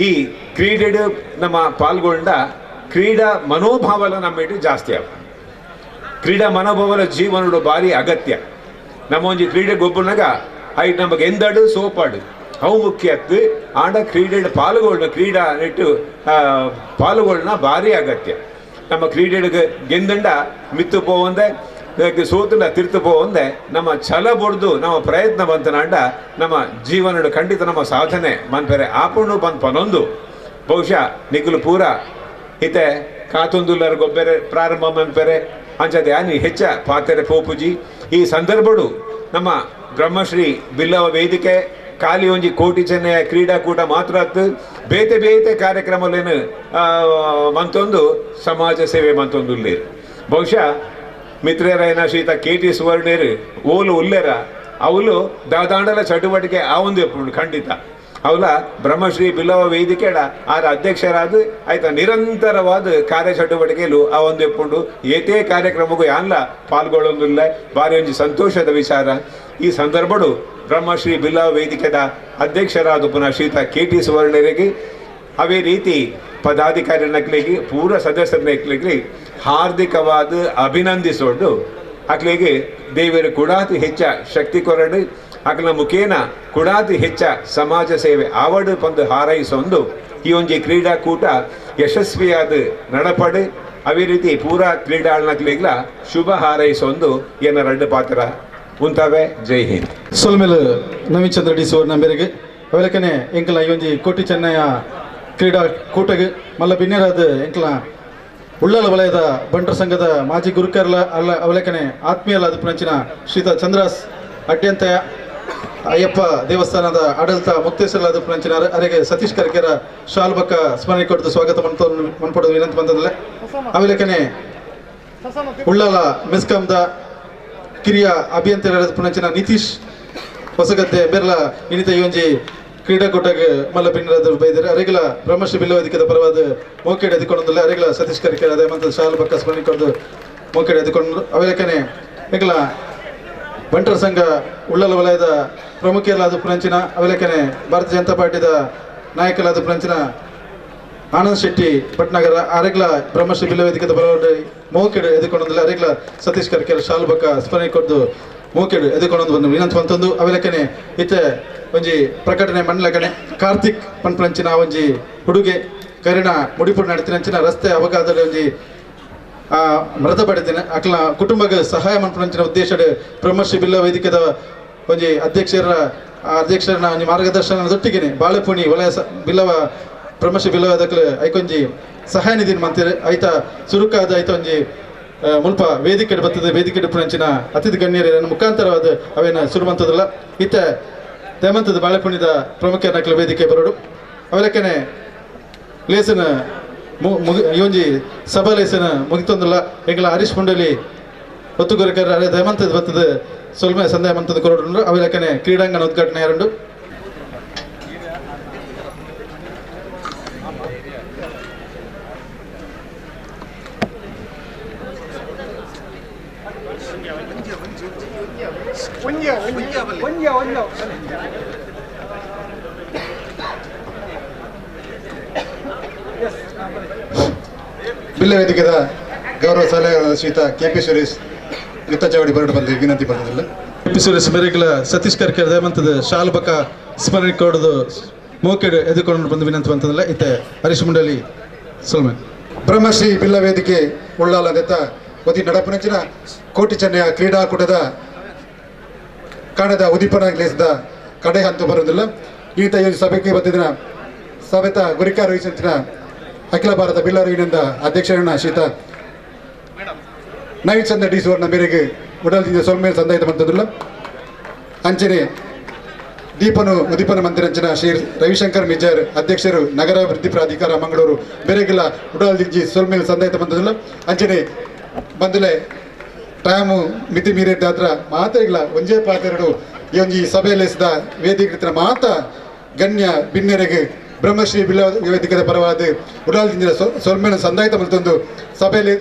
ಈ ಕ್ರೀಡೆಡು ನಮ್ಮ ಪಾಲ್ಗೊಂಡ ಕ್ರೀಡಾ ಮನೋಭಾವಲ ನಮ್ಮಿಟ್ಟು ಜಾಸ್ತಿ ಆಗ ಕ್ರೀಡಾ ಮನೋಭಾವಲ ಜೀವನಡು ಭಾರಿ ಅಗತ್ಯ. ನಮ್ಮ ಒಂಜಿ ಕ್ರೀಡೆ ಗೊಬ್ಬನಾಗ ಐಟ್ ನಮಗೆ ಎಂದಡು ಸೋಪಾಡು ಅವು ಮುಖ್ಯ ಅತ್ತು. ಆಂಡ ಕ್ರೀಡೆ ಪಾಲ್ಗೊಳ್ಳ ಕ್ರೀಡಾ ನೆಟ್ಟು ಪಾಲ್ಗೊಳ್ಳನ ಭಾರಿ ಅಗತ್ಯ. ನಮ್ಮ ಕ್ರೀಡೆಗೆ ಗೆಂದಂಡ ಮಿತ್ತು ಪೋವಂದೆ ಸೋತಂಡ ತಿರ್ತು ಪೋವಂದೆ ನಮ್ಮ ಛಲ ಬೊಡ್ದು ನಮ್ಮ ಪ್ರಯತ್ನ ಬಂತನಾಂಡ ನಮ್ಮ ಜೀವನಡು ಖಂಡಿತ ನಮ್ಮ ಸಾಧನೆ ಮನ್ಪೆರೆ ಆಪುಣು ಬಂದ್ ಪನೊಂದು ಬಹುಶಃ ನಿಖಲು ಪೂರ ಇತ್ತೆ ಕಾತೊಂದುಲ್ಲರ ಗೊಬ್ಬೆರೆ ಪ್ರಾರಂಭ ಮನ್ಪೆರೆ ಅಂಚದೆ ಆನಿ ಹೆಚ್ಚ ಪಾತೆರೆ ಪೋಪುಜಿ. ಈ ಸಂದರ್ಭಡು ನಮ್ಮ ಬ್ರಹ್ಮಶ್ರೀ ಬಿಲ್ಲವ ವೇದಿಕೆ ಖಾಲಿ ಒಂಜಿ ಕೋಟಿ ಚೆನ್ನಯ ಕ್ರೀಡಾಕೂಟ ಮಾತ್ರ ಅತ್ತು ಬೇತೆ ಬೇತೆ ಕಾರ್ಯಕ್ರಮಲೇನು ಮಂತೊಂದು ಸಮಾಜ ಸೇವೆ ಮಂತೊಂದು ಉಲ್ಲೇರು. ಬಹುಶಃ ಮಿತ್ರರಾಯನ ಶ್ರೀತ ಕೆ ಟಿ ಸುವರ್ಣೇರು ಓಲು ಉಲ್ಲೇರ ಅವಲು ದಾದಾಂಡಲ ಚಟುವಟಿಕೆ ಆ ಒಂದು ಖಂಡಿತ ಅವಲ ಬ್ರಹ್ಮಶ್ರೀ ಬಿಲ್ಲವ ವೇದಿಕೆಡ ಆರ ಅಧ್ಯಕ್ಷರಾದ ಆಯ್ತಾ ನಿರಂತರವಾದ ಕಾರ್ಯ ಚಟುವಟಿಕೆಯಲ್ಲೂ ಆ ಒಂದು ಎಪ್ಪುಂಡು ಏತೇ ಕಾರ್ಯಕ್ರಮಕ್ಕೂ ಯಾನ್ಲ ಪಾಲ್ಗೊಳ್ಳೊಂದಿಲ್ಲ ಭಾರಿ ಒಂಜಿ ಸಂತೋಷದ ವಿಚಾರ. ಈ ಸಂದರ್ಭಡು ಬ್ರಹ್ಮಶ್ರೀ ಬಿಲ್ಲವ ವೇದಿಕೆದ ಅಧ್ಯಕ್ಷರಾದ ಪುನಃ ಶ್ರೀತ ಕೆ ಟಿ ಸುವರ್ಣರಿಗೆ ಅದೇ ರೀತಿ ಪದಾಧಿಕಾರಿ ನಕ್ಲಿಗೆ ಪೂರ ಸದಸ್ಯರ ಹಾರ್ದಿಕವಾದ ಅಭಿನಂದಿಸೋಡು ಅಕ್ಲಿಗೆ ದೇವರು ಕುಡಾತಿ ಹೆಚ್ಚ ಶಕ್ತಿ ಕೊರಡು ಅಕಲ ಮುಖೇನ ಕುಡಾತಿ ಹೆಚ್ಚ ಸಮಾಜ ಸೇವೆ ಆವಡು ಪಂದು ಹಾರೈಸೊಂದು ಈ ಒಂಜಿ ಕ್ರೀಡಾಕೂಟ ಯಶಸ್ವಿಯಾದ ನಡಪಡು ಅದೇ ರೀತಿ ಪೂರಾ ಕ್ರೀಡಾಳ್ನಕ್ಲಿಗ್ಲ ಶುಭ ಹಾರೈಸೊಂದು ಏನ ರಡ್ಡು ಪಾತ್ರ ಉಂತಾವೆ. ಜೈ ಹಿಂದ್. ಸೊಲ್ಮೇಲೆ ನವೀನ್ ಚಂದ್ರ ಡಿ ಸುವರ್ಣ ಮೇರೆಗೆ ಅವಲಕನೆ ಎಂಕಲ ಈ ಒಂಜಿ ಕೋಟಿ ಚೆನ್ನಯ ಕ್ರೀಡಾಕೂಟಗೆ ಮಲ್ಲ ಬಿನ್ನೆರಾದ ಎಂಕಲ ಉಳ್ಳಾಲ ವಲಯದ ಬಂಟರ ಸಂಘದ ಮಾಜಿ ಗುರುಕರ್ಲ ಅಲ್ಲ ಅವಲಕನೆ ಆತ್ಮೀಯಲಾದ ಪುನಂಚಿನ ಶ್ರೀತ ಚಂದ್ರಾಸ್ ಅಡ್ಯಂತಯ ಅಯ್ಯಪ್ಪ ದೇವಸ್ಥಾನದ ಆಡಳಿತ ಮುಕ್ತೇಶ್ವರಲಾದ ಪುನಂಚಿನ ಅರೆಗೆ ಸತೀಶ್ ಕರ್ಕೆರ ಶಾಲ್ ಬಕ್ಕ ಸ್ಮರಣೆ ಕೊಟ್ಟು ಸ್ವಾಗತ ಮನ್ಪಡೋದು ವಿನಂತಿ ಬಂದದಲ್ಲ. ಅವಲಕನೆ ಉಳ್ಳಾಲ ಮೆಸ್ಕಾಂದ ಕಿರಿಯ ಅಭಿಯಂತರಾದ ಪುನಂಚಿನ ನಿತೀಶ್ ಹೊಸಗದ್ದೆ ಬೆರ್ಲ ಇನ್ನಿತ ಈ ಒಂಜಿ ಕ್ರೀಡಾಕೂಟಕ್ಕೆ ಮಲ್ಲ ಪಿನ್ನರಾದ ಬೈದರೆ ಅರೆಗಲ ಬ್ರಹ್ಮಶ್ರೀ ಬಿಲ್ಲವೇದಿಕೆದ ಪರವಾದ ಮೋಕೆಡೆ ಎದ್ಕೊಂಡಿಲ್ಲ ಅರೆಗಲ ಸತೀಶ್ ಕರ್ಕೆರ ಅದೇ ಮತ್ತು ಶಾಲ್ ಬಕ್ಕ ಸ್ಮರಣೆ ಕೊಟ್ಟು ಮೋಕೆಡೆ ಎದ್ಕೊಂಡು ಅವಲಕನೆ ಎಂಕಲ ಬಂಟರ ಸಂಘ ಉಳ್ಳಾಲ ವಲಯದ ಪ್ರಮುಖರಾದ ಪುನಂಚಿನ ಅವಲಕನೆ ಭಾರತೀಯ ಜನತಾ ಪಾರ್ಟಿದ ನಾಯಕರಾದ ಪುನಂಚಿನ ಆನಂದ್ ಶೆಟ್ಟಿ ಭಟ್ನಗರ ಅರೆಗ್ಲ ಬ್ರಹ್ಮಶ್ರೀ ಬಿಲ್ಲವೇದಿಕೆದ ಪರವಾದ ಮೋಕೆಡೆ ಎದ್ಕೊಂಡಿಲ್ಲ ಅರೆಗ್ಲ ಸತೀಶ್ ಕರ್ಕೆರ ಶಾಲ್ ಬಕ್ಕ ಸ್ಮರಣೆ ಕೊಟ್ಟು ಮೋಕೆಡು ಎದುಕೊಂಡು ಬಂದು ವಿನಂತಿ ಬಂತಂದು ಅವೆಲಕನೆ ಇತ್ತೆ ಒಂಜಿ ಪ್ರಕಟಣೆ ಮಣ್ಣಲಕನೆ ಕಾರ್ತಿಕ್ ಪನ್ಪಂಚಿನ ಒಂಜಿ ಹುಡುಗೆ ಕರಿಣ ಮುಡಿಪುಡು ನಡತಿನಂಚಿನ ರಸ್ತೆ ಅಪಘಾತದಲ್ಲಿ ಒಂಜಿ ಮೃತ ಪಡೆದಿನ ಅಕ್ಲ ಕುಟುಂಬಕ್ಕೆ ಸಹಾಯ ಮನ್ಪಂಚಿನ ಉದ್ದೇಶಡ್ ಬ್ರಹ್ಮಶ್ರೀ ಬಿಲ್ಲ ವೇದಿಕೆದ ಒಂಜಿ ಅಧ್ಯಕ್ಷರನ್ನ ಒಂಜಿ ಮಾರ್ಗದರ್ಶನ ದೊಟ್ಟಿಗೆನೆ ಬಾಳೆಪುಣಿ ವಲಯ ಬಿಲ್ಲವ ಬ್ರಹ್ಮಶ್ರೀ ಬಿಲ್ಲವ ದಕ್ಲೆ ಐಕೊಂಜಿ ಸಹಾಯ ನಿಧಿ ಮಂತಿರ್ ಐತ ಚುರುಕಾದ ಐತ ಒಂಜಿ ಮುಲ್ಪ ವೇದಿಕೆ ಬರ್ತದೆ ವೇದಿಕೆ ಪುನಂಚಿನ ಅತಿಥಿ ಗಣ್ಯರ ಮುಖಾಂತರವಾದ ಅವೇನ ಸುರುವಂಥದ್ದಲ್ಲ. ಇತ್ತ ದೇಮಂತದ ಬಾಳೆಪುಣಿದ ಪ್ರಮುಖ ನಕಲ ವೇದಿಕೆ ಬರೋಡು ಅವೆಲಕ್ಕನೆ ಲೇಸನ ಈ ಒಂಜಿ ಸಭಾ ಲೇಸನ ಮುಗಿತೊಂದಲ್ಲ ಎಂಗಳ ಹರೀಶ್ ಮುಂಡಲಿ ಒತ್ತುಗೊರಕರ ಅರೆ ದೇಮಂತದ ಬರ್ತದೆ ಸೊಲ್ಮೆ ಸಂದಾಯ ಮಂತದ ಕೊರಡು ಅವಿಲಕ್ಕನೆ ಕ್ರೀಡಾಂಗಣ ಉದ್ಘಾಟನೆ ಎರಡು. ಬಿಲ್ಲ ವೇದಿಕೆದ ಗೌರವ ಸಲಹೆಗಾರರಾದ ಶ್ರೀತ ಕೆ ಪಿ ಸುರೇಶ್ ಚಾವಡಿ ಬರಡು ಬಂದು ವಿನಂತಿ ಪಡೆದಿಲ್ಲ. ಕೆ ಪಿ ಸುರೇಶ್ ಮೇರೆಗಳ ಸತೀಶ್ ಕರ್ಕೆ ದಯಮಂತದ ಶಾಲು ಬಕ ಸ್ಮರಣೆ ಕೊಡೋದು ಮೋಕೆಡು ಎದುಕೊಂಡು ಬಂದು ವಿನಂತಿ ಬಂತದಲ್ಲ. ಇತ್ತೆ ಹರೀಶ್ ಮುಂಡಲಿ ಸೊಲ್ಮೆ. ಬ್ರಹ್ಮಶ್ರೀ ಬಿಲ್ಲ ವೇದಿಕೆ ಉಳ್ಳಾಲದತ್ತ ಒದಿ ನಡಪನಂಚಿನ ಕೋಟಿ ಚೆನ್ನಯ ಕ್ರೀಡಾಕೂಟದ ಕಾಣದ ಉದೀಪನ ಲೇಸದ ಕಡೆ ಹಂತ ಬರುವುದಿಲ್ಲ. ಈತ ಈ ಸಭೆಗೆ ಬಂದಿದ್ದ ಸಭೆತ ಗುರಿಕಾರ ವಹಿಸಿದ ಅಖಿಲ ಭಾರತ ಬಿಲ್ಲರ ಯೂನಿಯನ್ದ ಅಧ್ಯಕ್ಷರನ್ನ ಶ್ರೀತ ನವೀನ್ ಚಂದ್ರ ಡಿ ಸುವರ್ಣ ಮೇರೆಗೆ ಉಡಲ್ದಿಂದ ಸೊಲ್ಮೇಲೆ ಸಂದಾಯಿತ ಬಂತದಿಲ್ಲ. ಅಂಚನೆ ದೀಪನು ಉದೀಪನ ಮಂತ್ರಿ ಶ್ರೀ ರವಿಶಂಕರ್ ಮಿಜಾರ್ ಅಧ್ಯಕ್ಷರು ನಗರಾಭಿವೃದ್ಧಿ ಪ್ರಾಧಿಕಾರ ಮಂಗಳೂರು ಬೇರೆಗೆಲ್ಲ ಉಡಲ್ದಿಂಜಿ ಸೊಲ್ಮೇಲೆ ಸಂದಾಯಿತ ಬಂತದಿಲ್ಲ. ಅಂಚನೆ ಬಂದಲೆ ಟೈಮು ಮಿತಿ ಮೀರಿದ್ದಾತ್ರ ಮಾತೆಗಳ ಒಂಜೇ ಪಾತೆರಡು ಈ ಒಂಜಿ ಸಭೆಯಲ್ಲಿಸಿದ ವೇದಿಕೆ ಮಾತ ಗಣ್ಯ ಬಿನ್ನೆರೆಗೆ ಬ್ರಹ್ಮಶ್ರೀ ಬಿಲ್ಲ ವೇದಿಕೆದ ಪರವಾದ ಉಡಾಲ್ದಿಂದ ಸೊಲ್ಮೇಲೆ ಸಂದಾಯಿತ ಮಲ್ತೊಂದು ಸಭೆಯಲ್ಲಿ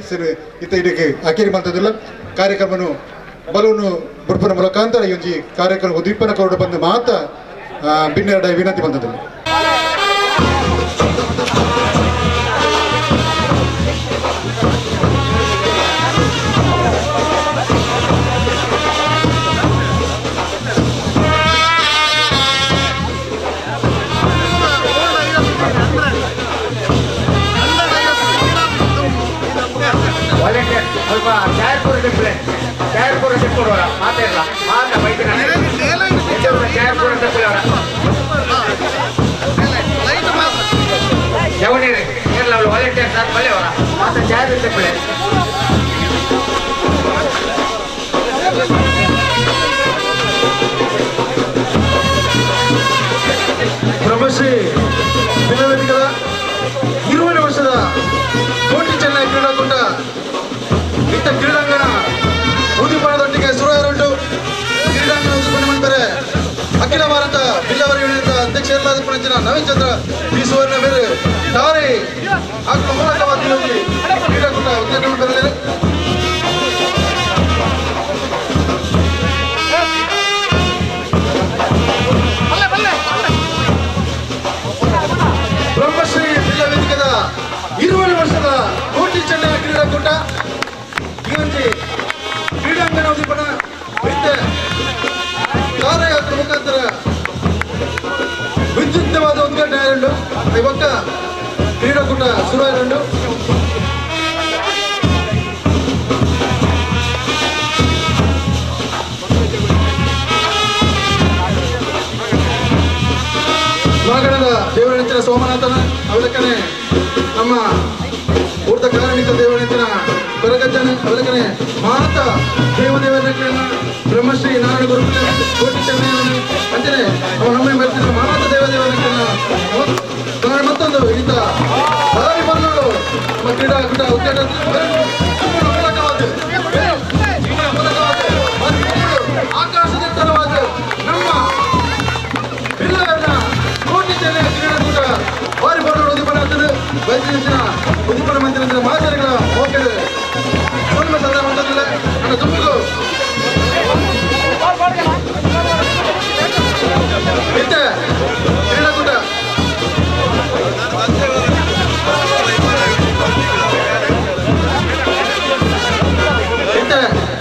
ಇತ್ತ ಇದಕ್ಕೆ ಅಕೇರಿ ಮಲ್ತದಿಲ್ಲ. ಕಾರ್ಯಕ್ರಮನು ಬಲೂನು ಬುಡ್ಪನ ಮುಖಾಂತರ ಈ ಒಂಜಿ ಕಾರ್ಯಕ್ರಮ ಉದ್ದೀಪನ ಕೊರಡು ಬಂದು ಮಾತ ಬಿನ್ನೆರಡ ವಿನಂತಿ ಬಂದದಿಲ್ಲ. ಸ್ವಲ್ಪ ಚಾಯರ್ಪುರ ಡಿಪ್ಲೆ ಚಾಯರ್ಪುರ ಟಿಪ್ಪುರವರ ಮಾತಾಡಲ್ಲ ಮಾತ ಬೈದಿನ ಚಾಯರ್ಪುರ ಟಿಪ್ಪುರವರ ಜವನೇರಿ ಕೇರಳ ಅವಳು ವಾಲಂಟಿಯರ್ಸ್ ಆದ ಬಲ್ಲೆವರ ಮಾತ ಚಾಯರ್ ಟಿಪ್ಪುಲೆ. ಬ್ರಹ್ಮಶ್ರೀ ಬಿಲ್ಲವೇದಿಕೆದ 20 ವರ್ಷದ ಕೋಟಿ ಚೆನ್ನೈ ಕ್ರೀಡಾಕೂಟ ಇತ್ತ ಕ್ರೀಡಾಂಗಣ ಉದ್ದೀಪನದೊಟ್ಟಿಗೆ ಸುರಹರುಂಟು. ಕ್ರೀಡಾಂಗಣ ಉದ್ದೀಪನ ಮಾಡ್ತಾರೆ ಅಖಿಲ ಭಾರತ ಬಿಲ್ಲವರ ಯೂನಿಯನ್ ಅಧ್ಯಕ್ಷರಾದ ಪುಣಚಿನ ನವೀನ್ ಚಂದ್ರ ಬಿ ಸುವರ್ಣ ಮೇರೆ ತಾರೆ ಹಾಕುವ ಮೂಲಕವಾಗಿ ಕ್ರೀಡಾಕೂಟ ಉದ್ಘಾಟನೆ ಬರಲಿದೆ. ಬ್ರಹ್ಮಶ್ರೀ ಬಿಲ್ಲ ವೇದಿಕೆದ 20 ವರ್ಷದ ಕೋಟಿ ಚೆನ್ನೈ ಕ್ರೀಡಾಕೂಟ ಈ ಒಂದು ಕ್ರೀಡಾಂಗಣ ಉದ್ದೀಪನ ವಿದ್ಯೆ ಕಾರ್ಯಯಾತ್ರೆ ಮುಖಾಂತರ ವಿದ್ಯುಕ್ತವಾದ ಉದ್ಘಾಟನೆ ಎರಡು ಇವಾಗ ಕ್ರೀಡಾಕೂಟ ಶುರು ಎರಡು. ಮಾಗಣದ ದೇವರಣೆಂಚಿನ ಸೋಮನಾಥನ ಅವಲಕ್ಕನೆ ನಮ್ಮ ಊರ್ದ ಕಾರಣಿಕ ದೇವರಣೆಂಚಿನ ಕೊರಗಜ್ಜನ ಅವಲಕ್ಕನೆ ಮಾತ ದೇವದೇವರನ್ನ ಬ್ರಹ್ಮಶ್ರೀ ನಾರಾಯಣ ಗುರುಕುಲ ಕೋಟಿ ಚೆನ್ನಯ್ಯನ ಅಂಚನೆ ನಮ್ಮ ಬರ್ತಿದ್ದ ಮಾತ ದೇವದೇವರನ್ನ ಮತ್ತೊಂದು ಈತ ಭಾರಿ ಬಂದವರು ನಮ್ಮ ಕ್ರೀಡಾಕೂಟ ಉದ್ಘಾಟನೆ ಆಕಾಶದೆತ್ತರವಾದ ನಮ್ಮ ಬಿಲ್ಲವರನ್ನ ಕೋಟಿ ಚೆನ್ನೈ ಕ್ರೀಡಾಕೂಟ ಭಾರಿ ಬಂದವರು ಉದ್ದೀಪನ ಆಗ್ತದೆ. ವೈದ್ಯನ ಉದ್ದೀಪನ ಮಂತ್ರಿ ಮಹಾಜನಗಳ ಓಕೆ ನನ್ನ ತುಂಬಿಗೂ ಕ್ರೀಡಾಕೂಟ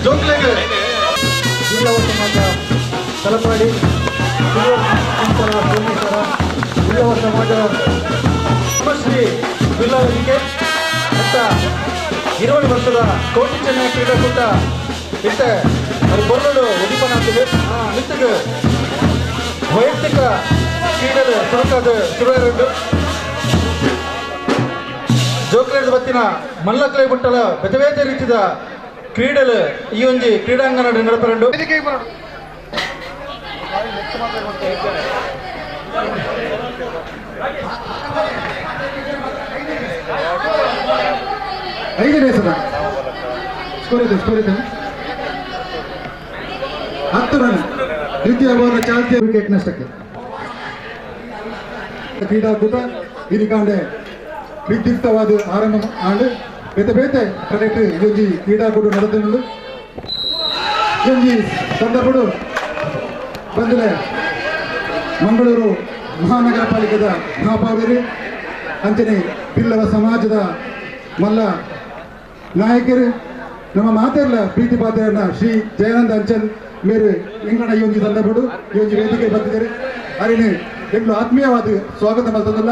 ಜೋಕ್ಲೆಗೆ ಬಿಲ್ಲವ ಸಮಾಜ ತಲಪಾಡಿ ಸೋಮೇಶ್ವರ ಬಿಲ್ಲವ ಸಮಾಜ ಬ್ರಹ್ಮಶ್ರೀ ಬಿಲ್ಲವರಿಗೆ ಅಂತ 20 ವರ್ಷದ ಕೋಟಿ ಚೆನ್ನೈ ಕ್ರೀಡಾಕೂಟ ಇತ್ತೆ ಅದು ಬರಲು ಉದ್ದೀಪನ ಆಗ್ತದೆ. ನಿತ್ಯಕ್ಕೆ ವೈಯಕ್ತಿಕ ಕ್ರೀಡೆದ ಸುರಕಾದ ಶುರುವಾಯಿರುಂಡು. ಜೋಕ್ಲೇಡ್ ಬತ್ತಿನ ಮಲ್ಲಕ್ಲೆ ಬುಟ್ಟಲ ಬೇತೆ ಬೇತೆ ರೀತಿದ ಕ್ರೀಡೆಲು ಈ ಒಂಜಿ ಕ್ರೀಡಾಂಗಣ ನಡಪರಂಡು. ಐದನೇ ಸದ ಸ್ಕೋರ್ ಇದೆ, ಸ್ಕೋರ್ ಇದೆ. 10 ರನ್. ದ್ವಿತೀಯ ಓವರ್ ಚಾಲ್ತಿ ವಿಕೆಟ್ ನಷ್ಟಕ್ಕೆ ಕ್ರೀಡಾಕೂಟ ಇನಿಕಾಂಡೆ ವಿದ್ಯುಕ್ತವಾದ ಆರಂಭ ಆಂಡ್ ಬೇತೆ ಬೇತೆ ಕಡೆಟ್ ಒಂಜಿ ಕ್ರೀಡಾಕೂಟ ನಡೆದುಂಡು. ಒಂಜಿ ಸಂದರ್ಭಡು ಬಂದಲೆ ಮಂಗಳೂರು ಮಹಾನಗರ ಪಾಲಿಕೆದ ಮಹಾಪೌರರು ಅಂಚನೆ ಬಿಲ್ಲವ ಸಮಾಜದ ಮಲ್ಲ ನಾಯಕರು ನಮ್ಮ ಮಾತೆರ್ಲ ಪ್ರೀತಿ ಪಾತ್ರರನ್ನ ಶ್ರೀ ಜಯಾನಂದ ಅಂಚನ್ ಮೇರು ಎಂಗಣ ಈ ಒಂಜಿ ಸಂದರ್ಭಡು ಈ ಒಂಜಿ ವೇದಿಕೆ ಬಂದಿದ್ದಾರೆ. ಅರಿಣೆ ಎಂಗ್ಳು ಆತ್ಮೀಯವಾದ ಸ್ವಾಗತ ಮಲ್ತದಲ್ಲ.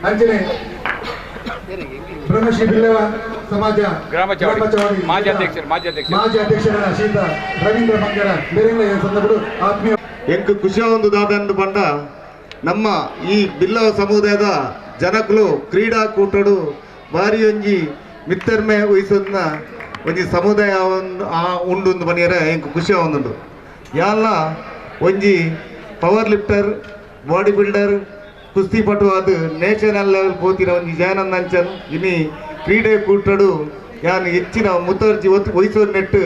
ಅಂಜನೆ ಬ್ರಹ್ಮಶ್ರೀ ಬಿಲ್ಲವ ಸಮಾಜ ಗ್ರಾಮಚಾವಡಿ ಮಾಜಿ ಅಧ್ಯಕ್ಷರ ಶ್ರೀತ ರವೀಂದ್ರ ಮಂಗರ ಬೇರೆ ಸಂದರ್ಭಗಳು ಆತ್ಮೀಯ ಎಂಕ್ ಖುಷಿ ಒಂದು ದಾದಂದು ಬಂಡ ನಮ್ಮ ಈ ಬಿಲ್ಲವ ಸಮುದಾಯದ ಜನಕುಲು ಕ್ರೀಡಾಕೂಟಡು ಭಾರಿ ಒಂಜಿ ಮಿತ್ತರ್ಮೆ ವಹಿಸೋದನ್ನ ಒಂಜಿ ಸಮುದಾಯ ಉಂಡು ಬನಿಯರ ಎಂಕ್ ಖುಷಿ ಒಂದುಂಡು. ಯಾಲ ಒಂಜಿ ಪವರ್ ಲಿಫ್ಟರ್, ಬಾಡಿ ಬಿಲ್ಡರ್, ಕುಸ್ತಿಪಟು ಅದು ನ್ಯಾಷನಲ್ ಲೆವೆಲ್ ಪೋತಿನ ಒಂಜಿ ಜಯಾನಂದ ಅಂಚನ್ ಇನಿ ಕ್ರೀಡೆ ಕೂಟಡು ಯಾನ್ ಹೆಚ್ಚಿನ ಮುತರ್ಜಿ ವಹಿಸೋದು ನೆಟ್ಟು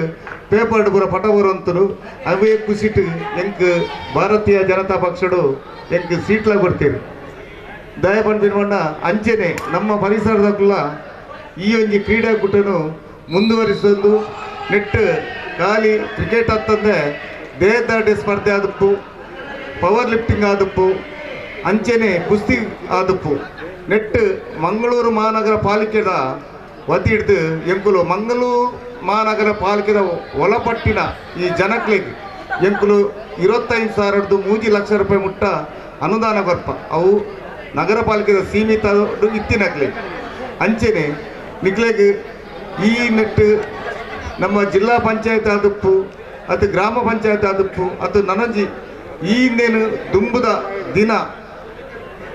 ಪೇಪರ್ಡ್ ಪೂರ ಪಟ ಬರುವಂತರು ಅವೇ ಖುಷಿಟ್ ಎಂಕ್ ಭಾರತೀಯ ಜನತಾ ಪಕ್ಷಡು ಎಂಕ್ ಸೀಟ್ಲ ಕೊಡ್ತೀರಿ. ದಯ ಪಂಡಿನ ಅಂಚನೆ ನಮ್ಮ ಪರಿಸರದಕ್ಕಲ್ಲ ಈ ಒಂಜಿ ಕ್ರೀಡಾಕೂಟನು ಮುಂದುವರಿಸೋದು ನೆಟ್ಟು ಖಾಲಿ ಕ್ರಿಕೆಟ್ ಅಂತಂದರೆ ದೇಹದಾಟಿ ಸ್ಪರ್ಧೆ ಆದಪ್ಪು, ಪವರ್ ಲಿಫ್ಟಿಂಗ್ ಆದಪ್ಪು, ಅಂಚನೆ ಕುಸ್ತಿ ಆದಪ್ಪು. ನೆಟ್ಟು ಮಂಗಳೂರು ಮಹಾನಗರ ಪಾಲಿಕೆದ ವತಿ ಹಿಡ್ದು ಎಂಕುಲು ಮಂಗಳೂರು ಮಹಾನಗರ ಪಾಲಿಕೆದ ಒಳಪಟ್ಟಿನ ಈ ಜನಕ್ಲೆಗ್ ಎಂಕುಲು 25,000 3 ಲಕ್ಷ ರೂಪಾಯಿ ಮುಟ್ಟ ಅನುದಾನ ಕೊರ್ಪ ಅವು ನಗರ ಪಾಲಿಕೆದ ಸೀಮಿತ ಇತ್ತಿನಕ್ಲೆ. ಅಂಚನೆ ನಿಕ್ಲೆಗ್ ಈ ನೆಟ್ಟು ನಮ್ಮ ಜಿಲ್ಲಾ ಪಂಚಾಯತ್ ಆದಪ್ಪು, ಅದು ಗ್ರಾಮ ಪಂಚಾಯತ್ ಆದಪ್ಪು, ಅದು ನನಂಜಿ ಈ ಇನ್ನೇನು ದುಂಬುದ ದಿನ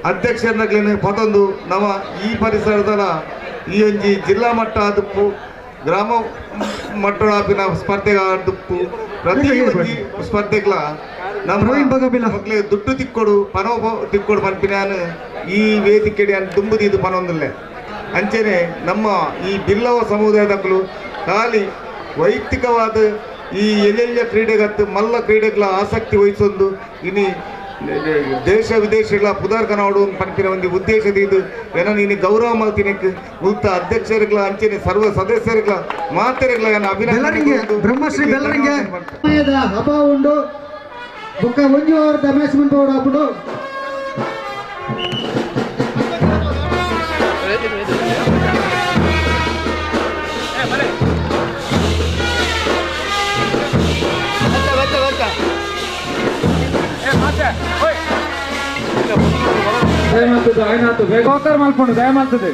ಅಧ್ಯಕ್ಷರನ್ನಗ್ಲೇನೆ ಪತೊಂದು ನಮ್ಮ ಈ ಪರಿಸರದಲ್ಲ ಈ ಒಂಜಿ ಜಿಲ್ಲಾ ಮಟ್ಟ ಆದಪ್ಪು, ಗ್ರಾಮ ಮಟ್ಟದ ಸ್ಪರ್ಧೆ ಆದಪ್ಪು, ಪ್ರತಿ ಒಂಜಿ ಸ್ಪರ್ಧೆಗಳ ನಮ್ಮ ಮಕ್ಳಿಗೆ ದುಡ್ಡು ತಿಕ್ಕೊಡು ಪನೋ ತಿಕ್ಕೊಡು ಪನ್ಪಿನ ಈ ವೇದಿಕೆಡೆ ದುಂಬುದಿದ್ದು ಪನೊಂದಿಲ್ಲ. ಅಂಚನೆ ನಮ್ಮ ಈ ಬಿಲ್ಲವ ಸಮುದಾಯದಕ್ಕಲು ಖಾಲಿ ವೈಯಕ್ತಿಕವಾದ ಈ ಎಲ್ಲೆಲ್ಲ ಕ್ರೀಡೆಗತ್ತು ಮಲ್ಲ ಕ್ರೀಡೆಗಳ ಆಸಕ್ತಿ ವಹಿಸೊಂದು ಇನಿ ದೇಶ ವಿದೇಶಗಳ ಪುದಾರ್ ಕನಾಡು ಪನ್ಪಿನ ಒಂದು ಉದ್ದೇಶದ ಇದು ಏನ ನೀನು ಗೌರವ ಮಲ್ತಿನಕ್ಕೆ ಮುಕ್ತ ಅಧ್ಯಕ್ಷರುಗಳ ಅಂಚನೆ ಸರ್ವ ಸದಸ್ಯರುಗಳ ಮಾತೆರುಗಳ ಅಭಿನಂದನೆ. ಬ್ರಹ್ಮಶ್ರೀ ಬೆಲ್ಲರಿಂಗೆ ಅಭಾವ ಉಂಡು ಬೊಕ್ಕ ಒಂಜಿ ವಾರದ ಮ್ಯಾಚ್ ಮನ್ಪೋಡು ಅಪ್ಪುಡು. ದಯಮಾಲ್ತದೆ ಮಲ್ಪಂಡು ದಯಮಾಲ್ತದೆ.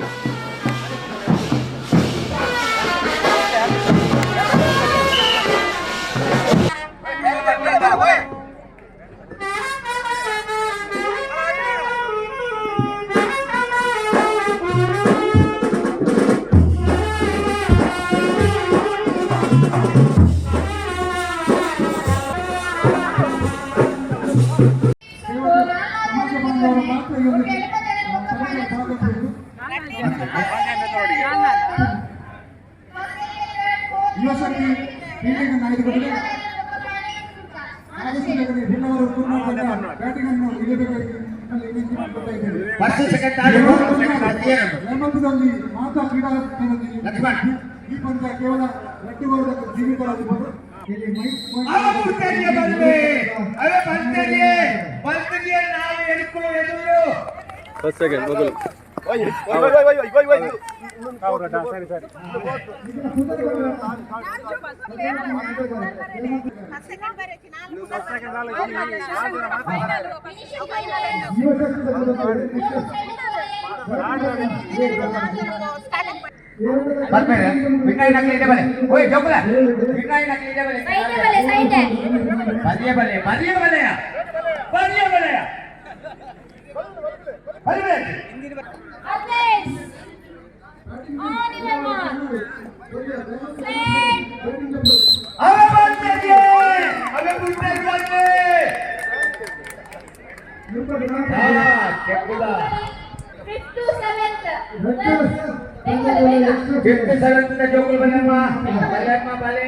ಯುವಶಕ್ತಿ ಫೀಲ್ಡಿಂಗ್ ಅನ್ನು ಆಯ್ದುಕೊಂಡಿದೆ. ಬ್ಯಾಟಿಂಗ್ ಅನ್ನು ಇಡಬೇಕಾಗಿ ವಿನಂತಿ ಮಾಡಿಕೊಳ್ತಾ ಇದ್ದೇವೆ. ಹೇಮಂತದಲ್ಲಿ ಮಾತಾ ಕ್ರೀಡಾ ಈ ಪಂದ್ಯ ಕೇವಲ 2 ಓವರ್ ಸೀಮಿತವಾಗಿರ್ಬೋದು. ಇಲ್ಲಿ ಫಸ್ಟ್ ಸೆಕೆಂಡ್ ಮೊದಲು. ಸರಿ ಸರಿ. ಬರ್ಬೇಡ ಬಿನ್ನಾಯಿ ನಕಲಿ ಇದೆ ಬಲೆ. ಓಯ್ ಜೋಕುಲ, ಬಿನ್ನಾಯಿ ನಕಲಿ ಇದೆ ಬಲೆ. ಸೈಟೆ ಬಲೆ, ಸೈಟೆ. ಬಲಿಯ ಬಲೆ, ಬಲಿಯ ಬಲೆಯ, ಬಲಿಯ ಬಲೆಯ, ಬಲಿಯ. Athletes, on your mark. Set. ಅವೆ ಬಂದಿದೆ, ಅವೆ ಬಂದಿದೆ. ಹಾ ಕೆಕ್ಕುದ. Fifth to seventh. ಬೇಗ ಬೇಗ. ಫಿಫ್ತ್ ಸೆವೆಂತ್ ಜೋಕುಲು ಬನ್ನಮ್ಮ, ಬಲೆಯಮ್ಮ ಬಲೆ.